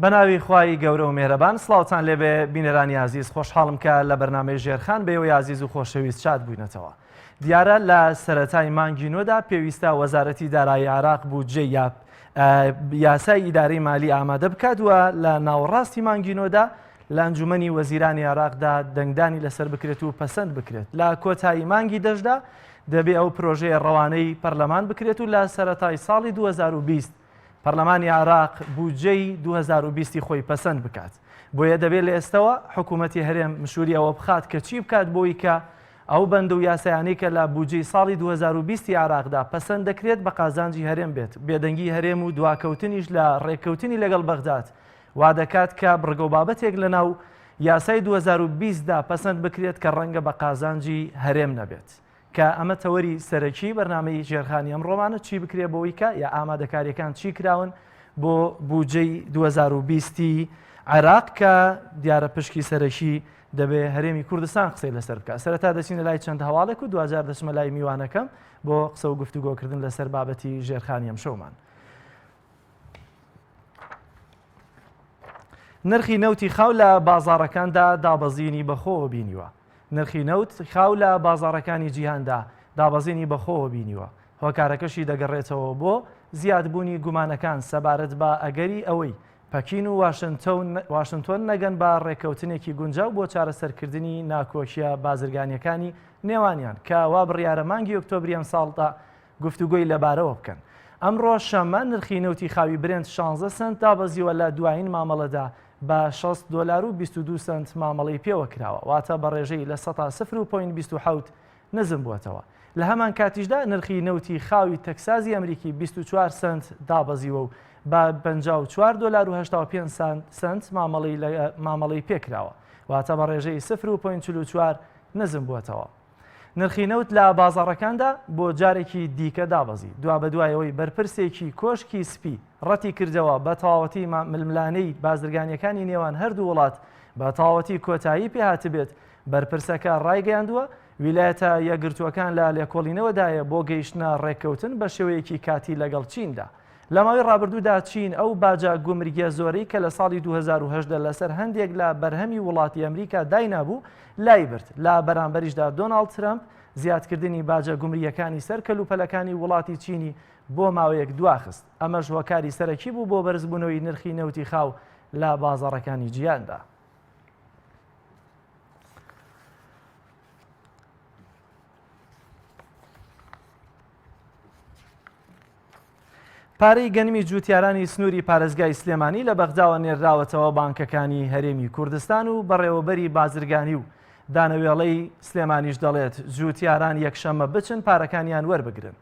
بەناوی خوای گەورە و مێرەبان سڵاوتان لێبێ بینەرانی ئازیز خۆشحاڵم کە لە بەرنامەی ژێرخان بەێوەی ئازیز و خۆشەویست شاد بووینەتەوە دیارە لە سەرەتای مانگی نۆدا پێویستە وەزارەتی دارایی عێراق بودجەی یا یاسای ئیدارەی مالی ئامادە بکات و لە ناوەڕاستی مانگی نۆدا لە ئەنجومەنی وەزیرانی عێراقدا دەنگدانی لەسەر بکرێت و پەسەند بکرێت لە کۆتایی مانگی دەشدا دەبێ ئەو پرۆژەیە ڕەوانەی پەرلەمان بکرێت و لە سەرەتای ساڵی 2020 پەرلەمانی عێراق بودجەی 2020 خۆی پەسەند بکات بۆیە دەبێت لە ئێستەوە حکوومەتی هەرێم مشوری ئەوە بخات کە چی بکات بۆی کە ئەو بەند و یاسایانەی کە لە بودجەی ساڵی 2020 عێراقدا پەسەند دەکرێت بە قازانجی هەرێم بێت بێدەنگی هەرێم و دواکەوتنیش لە ڕێککەوتنی لەگەڵ بەغداد وا دەکات کە بڕگە و بابەتێک لە ناو یاسای 2020 دا پەسەند بکرێت کە ڕەنگە بە قازانجی هەرێم نەبێت. کە ئەمە تەوەری سەرەکی بەرنامەی ژێرخانی ئەمڕۆمانە چی بکرێ بۆی کە یا ئامادەکاریەکان چی کراون بۆ بودجەی 2020 عێراق کە دیارە پشکی سەرەکی دەبێ هەرێمی کوردستان قسەی لەسەر بکات سەرەتا دەچینە لای چەند هەواڵێک و دواجار دەچمە لای میوانەکەم بۆ قسە و گفتوگۆکردن لەسەر بابەتی ژێرخانی ئەمشەومان. نرخی نەوتی خاو لە بازاڕەکاندا دابەزینی بەخۆوە بینیوە. نرخی نەوت خاو لە بازاڕەکانی جیهاندا دابەزینی بەخۆوە بینیوە، هۆکارەکەشی دەگەڕێتەوە بۆ زیادبوونی گومانەکان سەبارەت بە ئەگەری ئەوەی پەکین و واشنتۆن نەگەن بە ڕێککەوتنێکی گونجاو بۆ چارەسەرکردنی ناکۆکییە بازرگانییەکانی نێوانیان کە وا بڕیارە مانگی ئۆکتۆبری ئەمساڵدا گفتوگۆی لەبارەوە بکەن. ئەمڕۆ شەممە نرخی نەوتی خاوی برێنت 16 سەنت دابەزیوە لە دوایین مامەڵەدا بە 60 دۆلار و 22 سەنت مامەڵەی پێوە کراوە واتە بە ڕێژەی لە سەتا 0.27 نزم بووەتەوە. لە هەمان کاتیشدا نرخی نەوتی خاوی تەکسازی ئەمریکی 24 سەنت دابەزیوە و بە 54 دۆلار و 85 سەنت مامەڵەی پێکراوە واتە بە ڕێژەی 0.44 نزم بووەتەوە. نرخی نەوت لە بازاڕەکاندا بۆ جارێکی دیکە دابەزی، دوابەدوای ئەوەی بەرپرسێکی کۆشکی سپی ڕەتی کردەوە بە تەواوەتی ململانێی بازرگانییەکانی نێوان هەردوو وڵات بە تەواوەتی کۆتایی پێهاتبێت، بەرپرسەکە ڕایگەیاندووە، ویلایەتە یەکگرتووەکان لە لێکۆڵینەوەدایە بۆ گەیشتنە ڕێککەوتن بە شێوەیەکی کاتی لەگەڵ چیندا. لە ماوەی ڕابردوودا چین ئەو باجە گومرگیە زۆرەی کە لە ساڵی 2018 لەسەر هەندێک لە بەرهەمی وڵاتی ئەمریکا داینابوو لایبرد، لە بەرامبەریشدا دۆناڵد ترەمپ زیادکردنی باجە گومرییەکانی سەر کەلوپەلەکانی وڵاتی چینی بۆ ماوەیەک دواخست، ئەمەش هۆکاری سەرەکی بوو بۆ بەرزبوونەوەی نرخی نەوتی خاو لە بازاڕەکانی جیهاندا. پارەی گەنمی جووتیارانی سنووری پارێزگای سلێمانی لە بەغداوە نێرراوەتەوە بانکەکانی هەرێمی کوردستان و بەڕێوەبەری بازرگانی و دانەوێڵەی سلێمانیش دەڵێت جووتیاران یەکشەممە بچن پارەکانیان وەربگرن.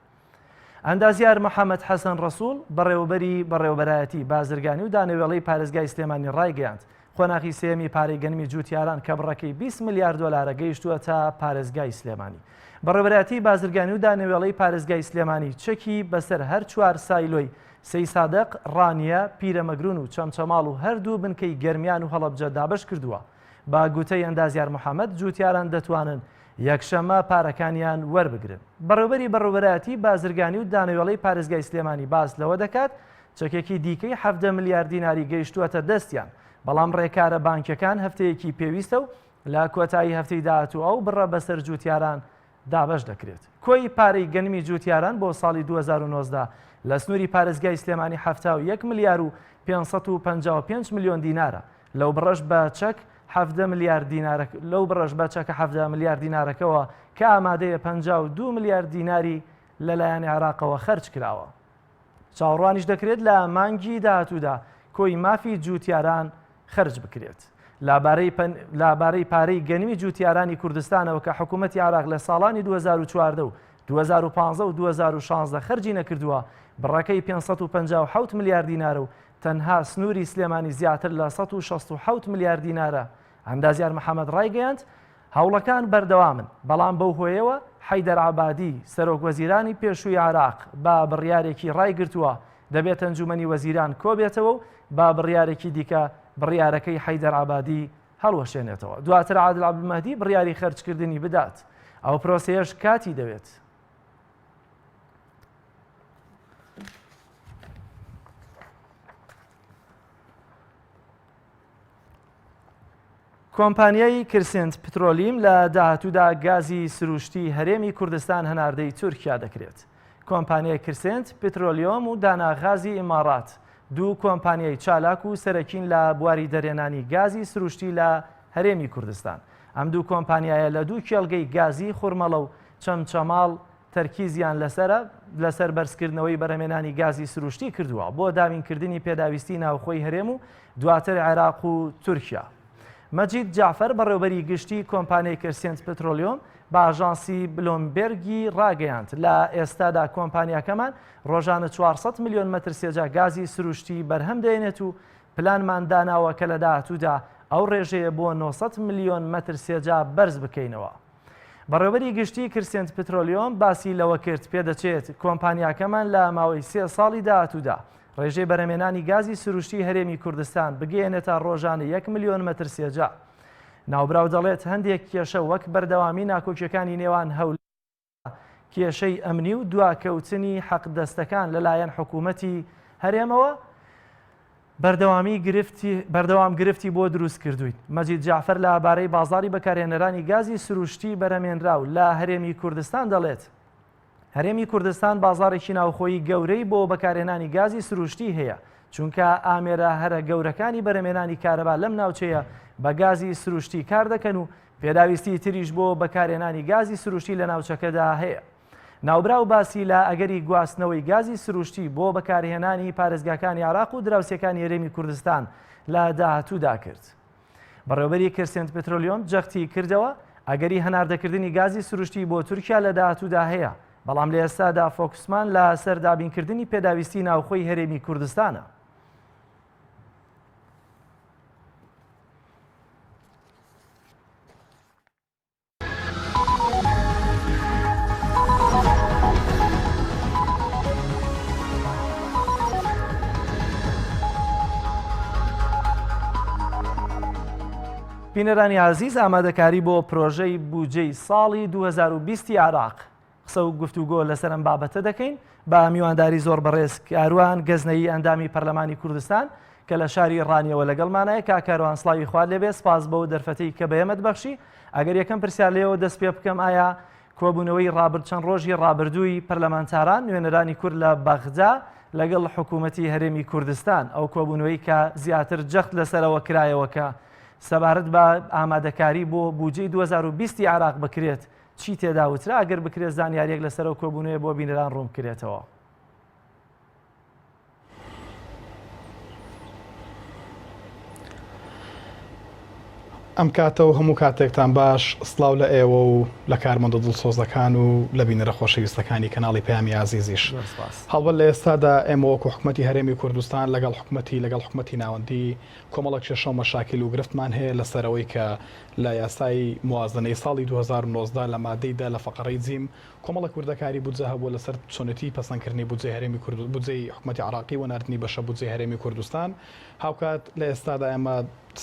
ئەندازیار محەممەد حەسەن ڕەسوڵ بەڕێوەبەری بەڕێوەبەرایەتی بازرگانی و دانەوێڵەی پارێزگای سلێمانی ڕایگەیاند قۆناغی سێیەمی پارەی گەنمی جووتیاران کە بڕەکەی 20 ملیار دۆلارە گەیشتووەتە پارێزگای سلێمانی. بەڕێوەبەرایەتی بازرگانی و دانەوێڵەی پارێزگای سلێمانی چەکی بەسەر هەر چوار سایلۆی سەیسادق، ڕانیە، پیرەمەگرون و چەمچەماڵ و هەردوو بنکەی گەرمیان و هەڵەبجە دابەش کردووە. بە گوتەی ئەندازیار محەمەد، جووتیاران دەتوانن یەکشەممە پارەکانیان وەربگرن. بەڕێوەبەری بەڕێوەبەرایەتی بازرگانی و دانەوێڵەی پارێزگای سلێمانی باس لەوە دەکات، چەکێکی دیکەی 17 ملیار دیناری گەیشتووەتە دەستیان، بەڵام ڕێکارە بانکیەکان هەفتەیەکی پێویستە و لە کۆتایی هەفتەی داهاتوو ئەو بڕە بەسەر جووتیاران دابەش دەکرێت. کۆی پارەی گەنمی جووتیاران بۆ ساڵی 2019 لە سنووری پارێزگای سلێمانی 71 ملیار و 555 ملیۆن دینارە، لەو بڕەش بە چەک 17 ملیار دینارە لەو بڕەش بە چەکە 17 ملیار دینارەکەوە کە ئامادەیە 52 ملیار دیناری لەلایەن عێراقەوە خەرج کراوە. چاوەڕوانیش دەکرێت لە مانگی داهاتوودا کۆی مافی جووتیاران خەرج بکرێت. لەبارەی پارەی گەنمی جووتیارانی کوردستانەوە کە حکوومەتی عێراق لە ساڵانی 2014 و 2015 و 2016 خەرجی نەکردووە، بڕەکەی 557 ملیار دینارە و تەنها سنووری سلێمانی زیاتر لە 167 ملیار دینارە. ئەندازیار محەمەد ڕایگەیاند، هەوڵەکان بەردەوامن، بەڵام بەو هۆیەوە حەیدەر عەبادی، سەرۆکوەزیرانی پێشووی عێراق بە بڕیارێکی ڕایگرتووە، دەبێت ئەنجوومەنی وەزیران کۆبێتەوە و بە بڕیارێکی دیکە بڕیارەکەی حەیدەر عەبادی هەڵوەشێنێتەوە، دواتر عادل عەبدولمەهدی بڕیاری خەرجکردنی بدات، ئەو پرۆسەیەش کاتی دەوێت. کۆمپانیای کرسنت پترۆلیم لە داهاتوودا گازی سروشتی هەرێمی کوردستان هەناردەی تورکیا دەکرێت. کۆمپانیای کرسنت پترۆلیۆم و دانا غازی ئیماڕات دوو کۆمپانیای چالاک و سەرەکین لە بواری دەرهێنانی گازی سروشتی لە هەرێمی کوردستان. ئەم دوو کۆمپانیایە لە دوو کێڵگەی گازی خورمەڵە و چەمچەماڵ تەرکیزیان لەسەرە لەسەر بەرزکردنەوەی بەرهەمێنانی گازی سروشتی کردووە بۆ دابینکردنی پێداویستی ناوخۆی هەرێم و دواتر عێراق و تورکیا. مەجید جەعفەر بەڕێوبەری گشتی کۆمپانیای کرسێنت پترۆلیۆم بە ئاژانسی بلۆمبێرگی ڕاگەیاند لە ئێستادا کۆمپانیاکەمان ڕۆژانە 400 ملیۆن مەتر سێجا گازی سروشتی بەرهەم دەێنێت و پلانمان داناوە کە لە داهاتوودا ئەو ڕێژەیە بۆ 900 ملیۆن مەتر سێجا بەرز بکەینەوە. بەڕێوەبەری گشتی کرسێنت پترۆلیۆم باسی لەوە کرد، پێدەچێت کۆمپانیاکەمان لە ماوەی سێ ساڵی داهاتوودا ڕێژەی بەرهەمێنانی گازی سروشتی هەرێمی کوردستان بگەیەنێتە ڕۆژانە یەک ملیۆن مەتر سێجا. ناوبراو دەڵێت، هەندێک کێشە وەک بەردەوامی ناکۆکیەکانی نێوان هەولێر، کێشەی ئەمنی و دواکەوتنی حەقدەستەکان لەلایەن حکوومەتی هەرێمەوە بەردەوامی گرفتی بەردەوام گرفتی بۆ دروست کردووین. مەجید جەعفەر لە بارەی بازاڕی بەکارهێنەرانی گازی سروشتی بەرهەمێنراو لە هەرێمی کوردستان دەڵێت، هەرێمی کوردستان بازاڕێکی ناوخۆیی گەورەی بۆ بەکارهێنانی گازی سروشتی هەیە، چونکە ئامێرە هەرە گەورەکانی بەرهەمێنانی کارەبا لەم ناوچەیە بە گازی سروشتی کار دەکەن و پێداویستی تریش بۆ بەکارهێنانی گازی سروشتی لە ناوچەکەدا هەیە. ناوبراو باسی لە ئەگەری گواستنەوەی گازی سروشتی بۆ بەکارهێنانی پارێزگاکانی عێراق و دراوسێکانی هەرێمی کوردستان لە داهاتوودا کرد. بەڕێوەبەری کرسێنت پترۆلیۆم جەختی کردەوە، ئەگەری هەناردەکردنی گازی سروشتی بۆ تورکیا لە داهاتوودا هەیە، بەڵام لە ئێستادا فۆکسمان لەسەر دابینکردنی پێداویستی ناوخۆی هەرێمی کوردستانە. بینەرانی ئازیز ئامادەکاری بۆ پرۆژەی بودجەی ساڵی 2020 عراق قسە و گفتوگۆ لەسەر ئەم بابەتە دەکەین بە میوانداری زۆر بەڕێز کاروان گەزنەیی ئەندامی پەرلەمانی کوردستان کە لە شاری ڕانیەوە لەگەڵمانایە کاک کاروان سڵاوی خوات لێبێ سپاس بەو دەرفەتەی کە بە ئێمەت بەخشی ئەگەر یەکەم پرسیار لێەوە دەست پێ بکەم ئایا کۆبوونەوەی ڕابرد چەند ڕۆژی ڕابردووی پەرلەمانتاران نوێنەرانی کورد لە بەغدا لەگەڵ حکوومەتی هەرێمی کوردستان ئەو کۆبوونەوەی کە زیاتر جەخت لەسەرەوە کرایەوە کە سەبارەت بە ئامادەکاری بۆ بودجەی 2020 عێراق بکرێت چی تێدا وترا ئەگەر بکرێت زانیاریەک لەسەر ئەو کۆبوونەوەیە بۆ بینەران ڕوون بکرێتەوە. ئەم کاتە و هەموو کاتێکتان باش سڵاو لە ئێوە و لە کارمەندە دڵسۆزەکان و لە بینەرە خۆشەویستەکانی کەناڵی پەیامی ئازیزیش هەڵبەت لە ئێستادا ئێمە وەکو حکومەتی هەرێمی کوردستان لەگەڵ حکومەتی لەگەڵ حکومەتی ناوەندی کۆمەڵێک کێشە و مەشاکیل و گرفتمان هەیە لەسەر ئەوەی کە لە یاسای موازنەی ساڵی 2019 لە مادەی دە لە فەقەڕەی جیم کۆمەڵێک وردەکاری بودجە هەبووە لەسەر چۆنێتی پەسەندکردنی بودجەی هەرێمی کورد بودجەی حکومەتی عێراقی و ناردنی بەشە بودجەی هەرێمی کوردستان هاوکات لە ئێستادا ئێمە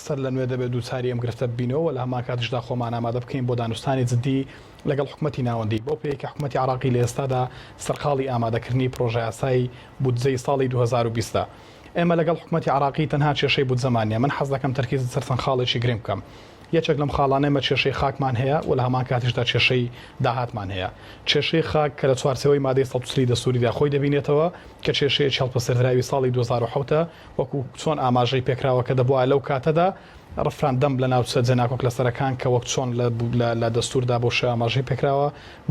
سەر لە نوێ دەبێت دووچاری ئەم گرفتە ببینەوە و لە هەمان کاتیشدا خۆمان ئامادە بکەین بۆ دانوستانی جدی لەگەڵ حکومەتی ناوەندی بەو پێیەی کە حکومەتی عێراقی لە ئێستادا سەرقاڵی ئامادەکردنی پرۆژەیاسای بودجەی ساڵی 2020 ە. ئێمە لەگەڵ حکومەتی عێراقی تەنها کێشەی بودجەمان نییە، من حەز دەکەم تەرکیز لەسەر چەند خاڵێکی گرنگ بکەم. یەکێک لەم خاڵانە ئێمە کێشەی خاکمان هەیە و لە هەمان کاتیشدا کێشەی داهاتمان هەیە. کێشەی خاک کە لە چوارچێوەی مادەی 140 دەستووریدا خۆی دەبینێتەوە کە کێشەیەکی هەڵپەسێردراوی ساڵی 2007 ە وەکو چۆن ئاماژەی پێکراوە کە دەبوایە لەو کاتەدا ڕفراندەم لە ناوچە جێناکۆک لەسەرەکان کە وەک چۆن لە لە دەستووردا بەو شێوە ئاماژەی پێکراوە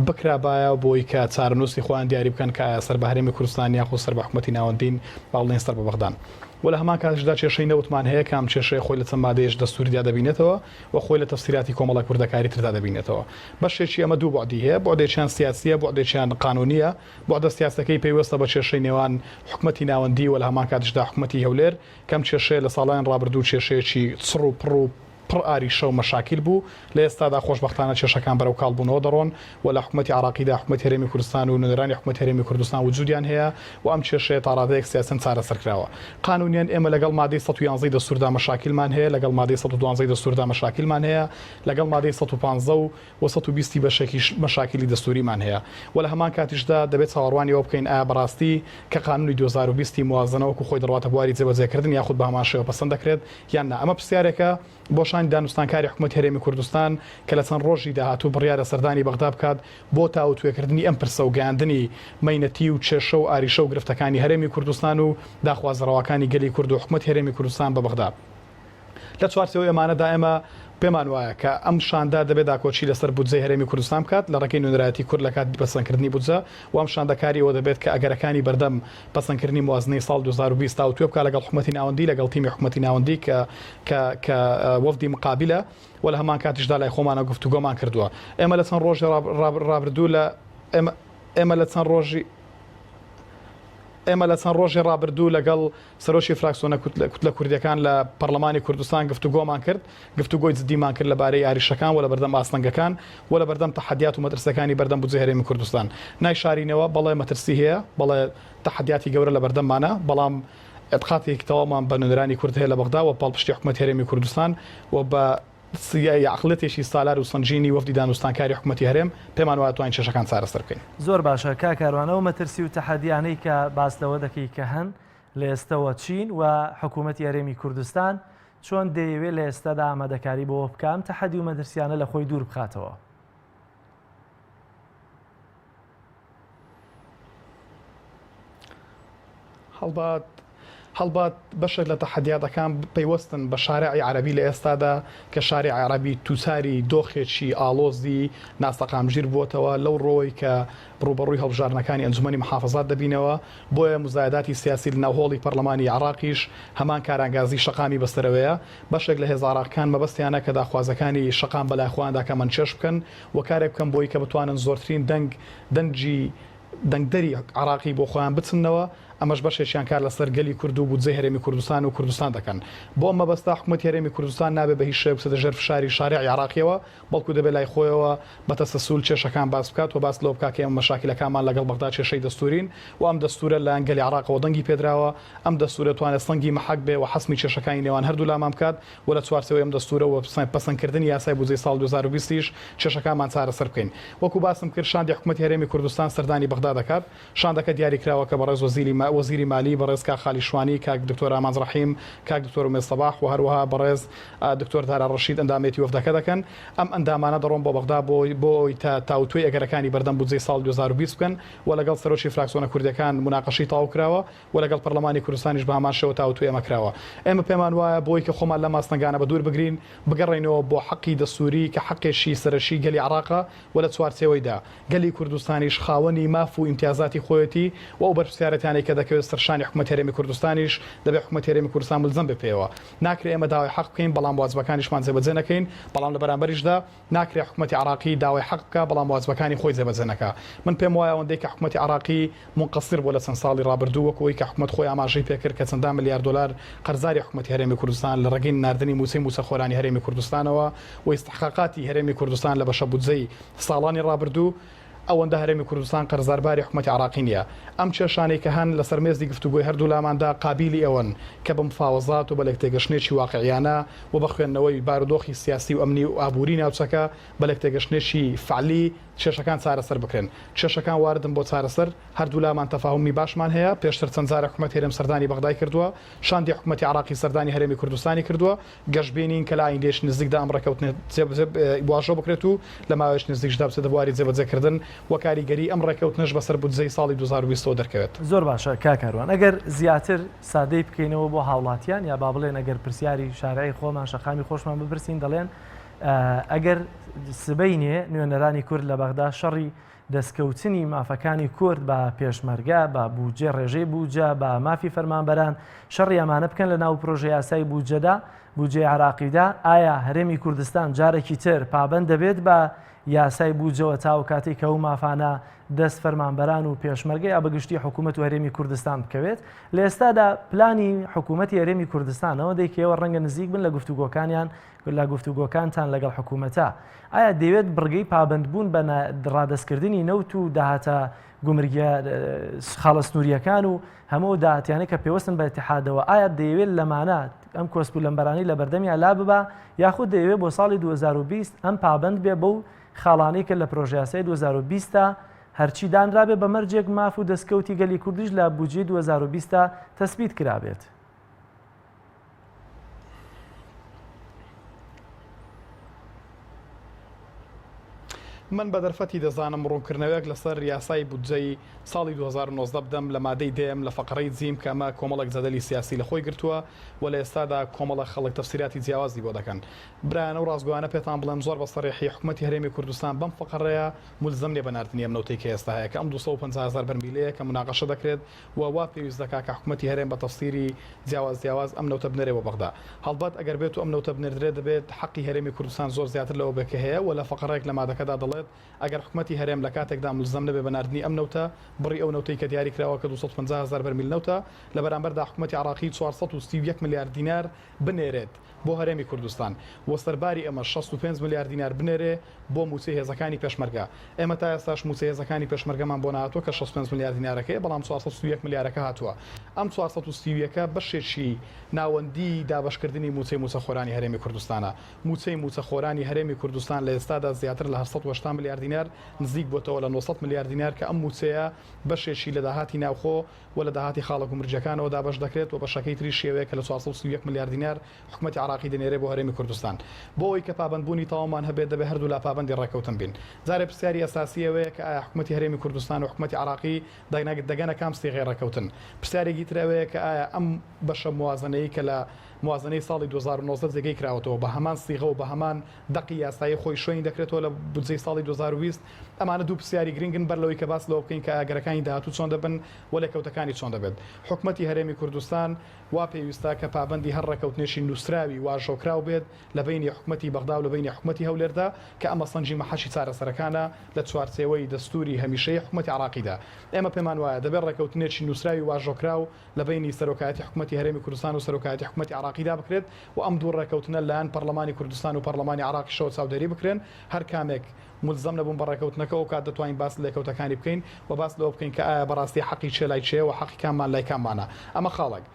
بکرابایە بۆی کە چارەنووسی خۆیان دیاری بکەن کە ئایا سەر بە هەرێمی کوردستان یاخود سەر بە حکومەتی ناوەندین با بڵێین سەر بە بەغدان و لە هەمان کاتیشدا کێشەی نەوتمان هەیە کە ئەم کێشەیە خۆی لە چەند مادەیەکی دەستووریدا دەبینێتەوە و خۆی لە تەفسیراتی کۆمەڵێک وردەکاری تردا دەبینێتەوە. بەشێکی ئەمە دوو بوعدی هەیە، بوعدێکیان سیاسییە، بوعدێکیان قانوونییە. بوعدە سیاسەکەی پەیوەستە بە کێشەی نێوان حکومەتی ناوەندی و لە هەمان کاتیشدا حکومەتی هەولێر کە ئەم کێشەیە لە ساڵانی ڕابردوو کێشەیەکی چڕ و پڕ و پڕ ئاریشە و مەشاکیل بوو، لە ئێستادا خۆشبەختانە کێشەکان بەرەو کاڵ بوونەوە دەڕۆن و لە حکومەتی عێراقیدا حکومەتی هەرێمی کوردستان و نوێنەرانی حکومەتی هەرێمی کوردستان وجودیان هەیە و ئەم کێشەیە تا ڕادەیەک سیاسەن چارەسەر کراوە. قانونیەن ئێمە لەگەڵ مادەی 111 ی دەستووردا مەشاکیلمان هەیە، لەگەڵ مادەی 112 ی دەستووردا مەشاکیلمان هەیە، لەگەڵ مادەی 115 و و 120 ی بەشێکیش مەشاکیلی دەستووریمان هەیە و لە هەمان کاتیشدا دەبێت چاوەڕوانی ئەوە بکەین ئایا بەڕاستی کە قانونی 2020 ی موازنە وەکو خۆی دەڕواتە بواری جێبەجێکردن یاخود بە هەمان شێوە پەسەند دەکرێت یان نا؟ ئەمە پرسیارێکە بۆ. شاندی دانوستانکاری حکومەتی هەرێمی کوردستان کە لە چەند ڕۆژی داهاتوو بڕیارە سەردانی بەغدا بکات بۆ تاوتوێکردنی ئەم پرسە و گەیاندنی مەینەتی و کێشە و ئاریشە و گرفتەکانی هەرێمی کوردستان و داخوازە ڕەواکانی گەلی کورد و حکومەتی هەرێمی کوردستان بە بەغدا. لە چوارچێوەی ئەمانەدا ئێمە پێمان وایە کە ئەم شاندە دەبێت داکۆکی لەسەر بودجەی هەرێمی کوردستان بکات لە ڕێگەی نوێنەرایەتی کورد لە کاتی پەسەندکردنی بودجە و ئەم شاندە کاری ئەوە دەبێت کە ئەگەرەکانی بەردەم پەسەندکردنی موازنەی ساڵ 2020 تاوتوێ بکات لەگەڵ حکومەتی ناوەندی لەگەڵ تیمی حکومەتی ناوەندی کە کە کە وەفدی مقابلە و لە هەمان کاتیشدا لای خۆمانە گفتوگۆمان کردووە ئێمە لە چەند ڕۆژی ڕابردوو لە ئێمە ئێمە لە چەند ڕۆژی ئێمە لە چەند ڕۆژی ڕابردوو لەگەڵ سەرۆکی فراکسۆنە کوتلە کوردیەکان لە پەڕلەمانی کوردستان گفتوگۆمان کرد، گفتوگۆی جدیمان کرد لەبارەی ئاریشەکان و لەبەردەم ئاستەنگەکان و لەبەردەم تەحەدیات و مەترسیەکانی بەردەم بودجەی هەرێمی کوردستان. نایشارینەوە بەڵێ مەترسی هەیە، بەڵێ تەحەدیاتی گەورە لەبەردەممانە، بەڵام ئیتقاقێکی تەواومان بە نوێنەرانی کورد هەیە لە بەغدا و پاڵپشتی حکومەتی هەرێمی کوردستان و بە عەقڵیەتێکی سالار و سەنگینی وەفدی دانوستانکاری حکومەتی هەرێم، پێمان وایە توانین کێشەکان چارەسەر بکەین. زۆر باشە کاک کاروان ئەو مەترسی و تەحەدیانەی کە باس لەوە دەکەی کە هەن لە ئێستەوە چین و حکوومەتی هەرێمی کوردستان چۆن دەیەوێ لە ئێستادا ئامادەکاری بۆ بکا ئەم تەحەدی و مەترسیانە لە خۆی دوور بخاتەوە؟ هەڵبەت هەڵبەت بەشێک لە تەحەدیاتەکان پەیوەستن بە شارعی عەرەبی لە ئێستادا کە شارع عەرەبی تووچاری دۆخێکی ئاڵۆزی ناسەقامگیر بووەتەوە لەو ڕۆی کە ڕووبەڕووی هەڵبژاردنەکانی ئەنجومەنی محافەزات دەبینەوە بۆیە موزایەداتی سیاسی لە ناو هۆڵی پەرلەمانی عێراقیش هەمان کارانگازی شەقامی بەسەرەوەیە بەشێک لە هێزە عێراقەکان مەبەستیانە کە داخوازەکانی شەقام بەلای خۆیاندا کەمەنکێش بکەن و کارێک بکەن بۆی کە بتوانن زۆرترین دەنگ دەنگی دەنگدەری عێراقی بۆ خۆیان بچننەوە، ئەمەش بەشێکیان کار لەسەر گەلی کورد و بودجەی هەرێمی کوردستان و کوردستان دەکەن. بۆ ئەم مەبەستە حکومەتی هەرێمی کوردستان نابێ بە هیچ شێوەیەک بچێتە ژێر فشاری شارعی عێراقیەوە، بەڵکو دەبێ لای خۆیەوە بە تەسەسول کێشەکان باس بکات و باس لەوە بکات کە ئێمە مەشاکیلەکانمان لەگەڵ بەغدا کێشەی دەستوورین و ئەم دەستوورە لەلایەن گەلی عێراقەوە دەنگی پێدراوە، ئەم دەستوورە توانێت سەنگی مەحەک بێ و حەسمی کێشەکانی نێوان هەردوولامان بکات و لە چوارچێوەی ئەم دەستوورە و پەسەندکردنی یاسای بودجەی ساڵی 2020 یش کێشەکانمان چارەسەر بکەین. وەکو باسم کرد شاندی حکومەتی هەرێمی کوردستان سەردانی بەغدا دەکات. شاندەکە دیاریکراوە کە بەڕێز وەزیری وەزیری مالی بەڕێز کاک خالی شوانی، کاک دکتۆر ئامانج ڕەحیم، کاک دکتۆر ئومێد سەباح و هەروەها بەڕێز دکتۆر دارا ڕەشید ئەندامێتی وەفدەکە دەکەن. ئەم ئەندامانە دەڕۆن بۆ بەغدا بۆ بۆ ئەوەی تا تاوتوێی ئەگەرەکانی بەردەم بودجەی ساڵی 2020 بکەن و لەگەڵ سەرۆکی فراکسۆنە کوردیەکان موناقەشەی تەواو کراوە. و لەگەڵ پەرلەمانی کوردستانیش بە هەمان شێوە تاوتوێ ئەمە کراوە. ئێمە پێمان وایە بۆی کە خۆمان لەم ئاستەنگانە بەدوور بگرین، بگەڕێینەوە بۆ حەقی دەستووری کە حەقێکی سەرەکی گەلی عێراقە و لە چوارچێوەیدا گەلی کوردستانیش خاوەنی ماف و ئیمتیازاتی خۆیەتی و ئەو بەرپرسیارێتیانەی کە دەکەوێت سەر شانی حکومەتی هەرێمی کوردستانیش دەبێت حکومەتی هەرێمی کوردستان ملزەم بێ پێیەوە. ناکرێ ئێمە داوای حەق بکەین بەڵام واجبەکانیشمان جێبەجێ نەکەین، بەڵام لە بەرامبەریشدا ناکرێ حکومەتی عێراقی داوای حەق بکا بەڵام واجبەکانی خۆی جێبەجێ نەکا. من پێم وایە ئەوەندەی کە حکومەتی عێراقی مونقەسیر بووە لە چەند ساڵی ڕابردوو وەکو ئەوەی کە حکومەت خۆی ئاماژەی پێکرد کە چەندان ملیار دۆلار قەرزاری حکومەتی هەرێمی کوردستان لە ڕێگەی ناردنی مووچەی مووچەخۆرانی هەرێمی کوردستانەوە و ئیستحقاقاتی هەرێمی کوردستان لە بەشە بودجەی ساڵانی ڕابردوو ئەوەندە هەرێمی کوردستان قەرزارباری حکومەتی عێراقی نییە. ئەم کێشانەی کە هەن لەسەر مێزی گفتوگۆی هەردوولاماندا قابیلی ئەوەن کە بە مفاوەزات و بە لێکتێگەشتنێکی واقعیانە و بە خوێندنەوەی بارودۆخی سیاسی و ئەمنی و ئابووری ناوچەکە بە لێکتێگەشتنێکی فەعلی کێشەکان چارەسەر بکرێن. کێشەکان واردن بۆ چارەسەر، هەردوولامان تەفاهومی باشمان هەیە، پێشتر چەند جارێک حکومەتی هەرێم سەردانی بەغدای کردووە، شاندی حکومەتی عێراقی سەردانی هەرێمی کوردستانی کردووە، گەشبینین کە لە ئایندەیەکی نزیکدا ئەم ڕێککەوتنە واژۆ بکرێت و لە ماوەیەکی نزیکشدا بچێتە بواری جێبەجێکردن و کاریگەریی ئەم ڕێککەوتنەش بەسەر بودجەی ساڵی 2020 ەوە دەرکەوێت. زۆر باشە کاک کاروان ئەگەر زیاتر سادەی بکەینەوە بۆ هاوڵاتیان یا با بڵێن ئەگەر پرسیاری شارعی خۆمان شەقامی خۆشمان بپرسین دەڵێن ئەگەر سبەینێ نوێنەرانی کورد لە بەغدا شەڕی دەستکەوتنی مافەکانی کورد بە پێشمەرگە، بە بودجە، ڕێژەی بودجە، بە مافی فەرمانبەران، شەڕی ئەمانە بکەن لە ناو پرۆژە یاسای بودجەدا، بودجەی عێراقیدا، ئایا هەرێمی کوردستان جارێکی تر پابەند دەبێت بە یاسای بودجەوە تا ئەو کاتەی کە ئەو مافانە دەست فەرمانبەران و پێشمەرگە یا بەگشتی حکوومەت و هەرێمی کوردستان بکەوێت؟ لە ئێستادا پلانی حکوومەتی هەرێمی کوردستان ئەوەندەی کە ئێوە ڕەنگە نزیک بن لە گفتوگۆکانیان لە گفتوگۆکانتان لەگەڵ حکوومەتە، ئایا دەیەوێت بڕگەی پابەندبوون بە ڕادەستکردنی نەوت و داهاتە گومرگیە خاڵە سنوورییەکان و هەموو ئەو داهاتیانەی کە پێوەستن بە ئیتیحادەوە، ئایا دەیەوێت لەمانە ئەم کۆسپ و لەمبەرانەی لە بەردەمیا لاببا یاخود دەیەوێت بۆ ساڵی 2020 ئەم پابەند بێ بەو خاڵانەی کە لە پرۆژەیاسای 2020 دا هەرچی دانرابێ بە مەرجێک ماف و دەستکەوتی گەلی کوردیش لە بودجەی 2020 دا تەسبیت کرابێت؟ من بە دەرفەتی دەزانم ڕوونکردنەوەیەک لەسەر یاسای بودجەی ساڵی 2019 بدەم لە مادەی دەیەم لە فەقڕەی جیم کە ئەمە کۆمەڵێک جەدەلی سیاسی لە خۆی گرتووە و لە ئێستادا کۆمەڵە خەڵک تەفسیراتی جیاوازی بۆ دەکەن. برایانە و ڕاستگۆیانە پێتان بڵێم زۆر بە سەریحی حکومەتی هەرێمی کوردستان بەم فەقڕەیە مولزەم نیە بە ناردنی ئەم نەوتەی کە ئێستا هەیە کە ئەم 250 هەزار بەرمیلەیە کە موناقەشە دەکرێت و وا پێویست دەکا کە حکومەتی هەرێم بە تەفسیری جیاواز جیاواز ئەم نەوتە بنێرێ بۆ بەغدا. هەڵبەت ئەگەر بێتو ئەم نەوتە بنێردرێ دەبێت حەقی هەرێمی کوردستان زۆر زیاتر لەوە بێ کە هەیە و لە فەقەڕەیەک لە مادەکەدا دەڵێت ئەگەر حکومەتی هەرێم لە کاتێکدا مولزەم نەبێ بە ناردنی ئەم نەوتە بڕی ئەو نەوتەی کە دیاری کراوە کە 250 هەزار بەرمیل نەوتە لە بەرامبەردا حکومەتی عراقی 431 ملیار دینار بنێرێت بۆ هەرێمی کوردستان و سەرباری ئەمەش 65 ملیار دینار بنێرێ بۆ مووچەی هێزەکانی پێشمەرگە. ئێمە تا ئێستاش مووچەی هێزەکانی پێشمەرگەمان بۆ نەهاتووە کە 65 ملیار دینارەکەیە، بەڵام 431 ملیارەکە هاتووە. ئەم 431 ە بەشێکی ناوەندیی دابەشکردنی مووچەی مووچەخۆرانی هەرێمی کوردستانە. مووچەی مووچەخۆرانی هەرێمی کوردستان لە ئێستادا زیاتر لە 880 ملیار دینار نزیک بۆتەوە لە 900 ملیار دینار کە ئەم مووچەیە بەشێکی لە داهاتی ناوخۆ و لە داهاتی خاڵە گومرگییەکانەوە دابەش دەکرێت و بەشەکەی تریش شێوەیە کە لە 431 ملیار دینار حکومەتی عێراقی دەنێرێ بۆ هەرێمی کوردستان. بۆ ئەوەی کە پابەندبوونی تەواومان هەبێت دەبێ هەردوولا پابەندی ڕێککەوتن بین. جارێ پرسیاری ئەساسی ئەوەیە کە ئایا حکومەتی هەرێمی کوردستان و حکومەتی عێراقی دەگەنە کام سیغەی ڕێککەوتن؟ پرسیارێکی تر ئەوەیە کە ئایا ئەم بەشە موازنەیی کە لە موازنەی ساڵی 2019 جێگەی کراوەتەوە بە هەمان سیغە و بە هەمان دەقی یاسایی خۆی شوێنی دەکرێتەوە لە بودجەی ساڵی 2020؟ ئەمانە دوو پرسیاری گرنگن بەر لەوەی کە باس لەوە بکەین کە ئەگەرەکانی داهاتوو چۆن دەبن و لێکەوتەکانی چۆن دەبێت. حکومەتی هەرێمی کوردستان وا پێویستە کە پابەندی هەر ڕێکەوتنێکی نووسراوی واژۆکراو بێت لە بەینی حکومەتی بەغدا و لە بەینی حکومەتی هەولێردا کە ئەمە سەنگی مەحەکی چارەسەرەکانە لە چوارچێوەی دەستووری هەمیشەیی حکومەتی عێراقیدا. ئێمە پێمان وایە دەبێت ڕێکەوتنێکی نووسراوی واژۆکراو لە بەینی سەرۆکایەتی حکومەتی هەرێمی کوردستان و سەرۆکایەتی حکومەتی عێراقیدا بکرێت و ئەم دوو ڕێکەوتنە لایەن پەڕلەمانی کوردستان و پەڕلەمانی عێراقیشەوە چاودێری بکرێن هەر کامێک مولزەم نەبوون بە ڕێکەوتنەکە ئەوکات دەتوانین باس لە لێکەوتەکانی بکەین و باس لەوە بکەین کە ئایا بەڕاستی حەقی کێ لای کێیە و حەقی کاممان لای کاممانە. ئەمە خاڵێک.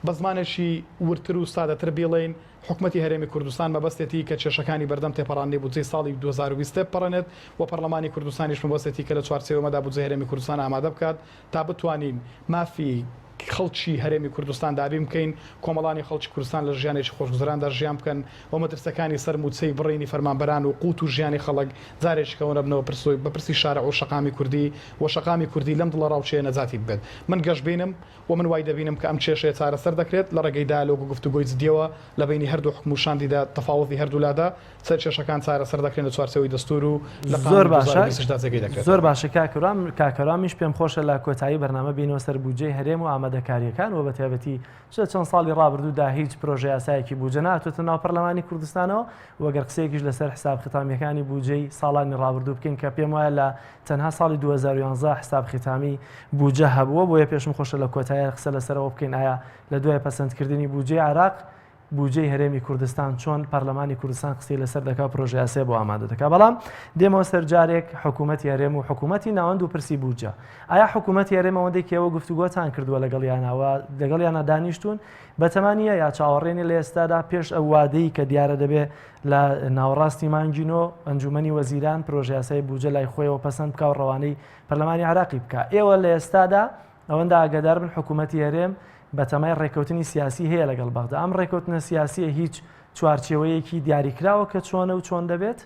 بە زمانێکی وردتر و سادەتر بیڵێین، حکومەتی هەرێمی کوردستان مەبەستێتی کە کێشەکانی بەردەم تێپەڕاندنی بودجەی ساڵی 2020 تێبپەڕێنێت و پەڕلەمانی کوردستانیش مەبەستێتی کە لە چوارچێوەی ئەمەدا بودجەی هەرێمی کوردستان ئامادە بکات تا بتوانین مافی خەڵکی هەرێمی کوردستان دابین بکەین، کۆمەڵانی خەڵکی کوردستان لە ژیانێکی خۆشگوزەراندا ژیان بکەن و مەترسیەکانی سەر مووچەی بڕینی فەرمانبەران و قوت و ژیانی خەڵک جارێکی کەوە نەبنەوە پرس بە پرسی شارع و شەقامی کوردی و شەقامی کوردی لەم دڵەڕاوکێیە نەجاتی ببێت. من گەشبینم و من وای دەبینم کە ئەم کێشەیە چارەسەر دەکرێت لە ڕێگەی دایالۆگ و گفتوگۆی جدیەوە لە بەینی هەردوو حکوم و شاندی دا تەفاوضی هەردوولادا سەر کێشەکان چارەسەر دەکرێن لە چوارچێوەی دەستوور و لە زۆر قانونی باشە 2020 دا جێگەی دەکرێتەوە. زۆر باشە کاک هەورام کاک هەورامیش پێم خۆشە لە کۆتایی بەرنامە بینەوە سەر بودجەی هەرێم و ئامادەکارییەکان و بەتایبەتی چ لە چەند ساڵی ڕابردوودا هیچ پرۆژە یاسایەکی بودجە نەهاتووەتە ناو پەرلەمانی کوردستانەوە و گەر قسەیەکیش لەسەر حساب ختامییەکانی بودجەی ساڵانی ڕابردوو بکەین کە پێم وایە لە تەنها ساڵی 2011 حساب ختامی بودجە هەبووە بۆیە پێشم خۆشە لە کۆتایی قسە لەسەرەوە بکەین ئایا لە دوای پەسەندکردنی بودجەی عێراق بودجەی هەرێمی کوردستان چۆن پەرلەمانی کوردستان قسەی لەسەر دەکا و پرۆژەیاسای بۆ ئامادە دەکا بەڵام دێمەوە سەر جارێک حکوومەتی هەرێم و حکوومەتی ناوەند و پرسی بودجە ئایا حکوومەتی هەرێم ئەوەندەی کێوە گفتوگۆتان کردووە لەگەڵیانەوە لەگەڵیانە دانیشتون بەتەمانە یا چاوەڕێنی لە ئێستادا پێش ئەو وادەی کە دیارە دەبێ لە ناوەڕاستی مانگی نۆ ئەنجومەنی وەزیران پرۆژەیاسای بودجە لای خۆیەوە پەسەند بکا و ڕەوانەی پەرلەمانی عێراقی بکا ئێوە لە ئێستادا ئەوەندە ئاگادار بن حکوومەتی هەرێم بەتەمای ڕێککەوتنی سیاسی هەیە لەگەڵ بەغدا ئەم ڕێککەوتنە سیاسیە هیچ چوارچێوەیەکی دیاریکراوە کە چۆنە و چۆن دەبێت؟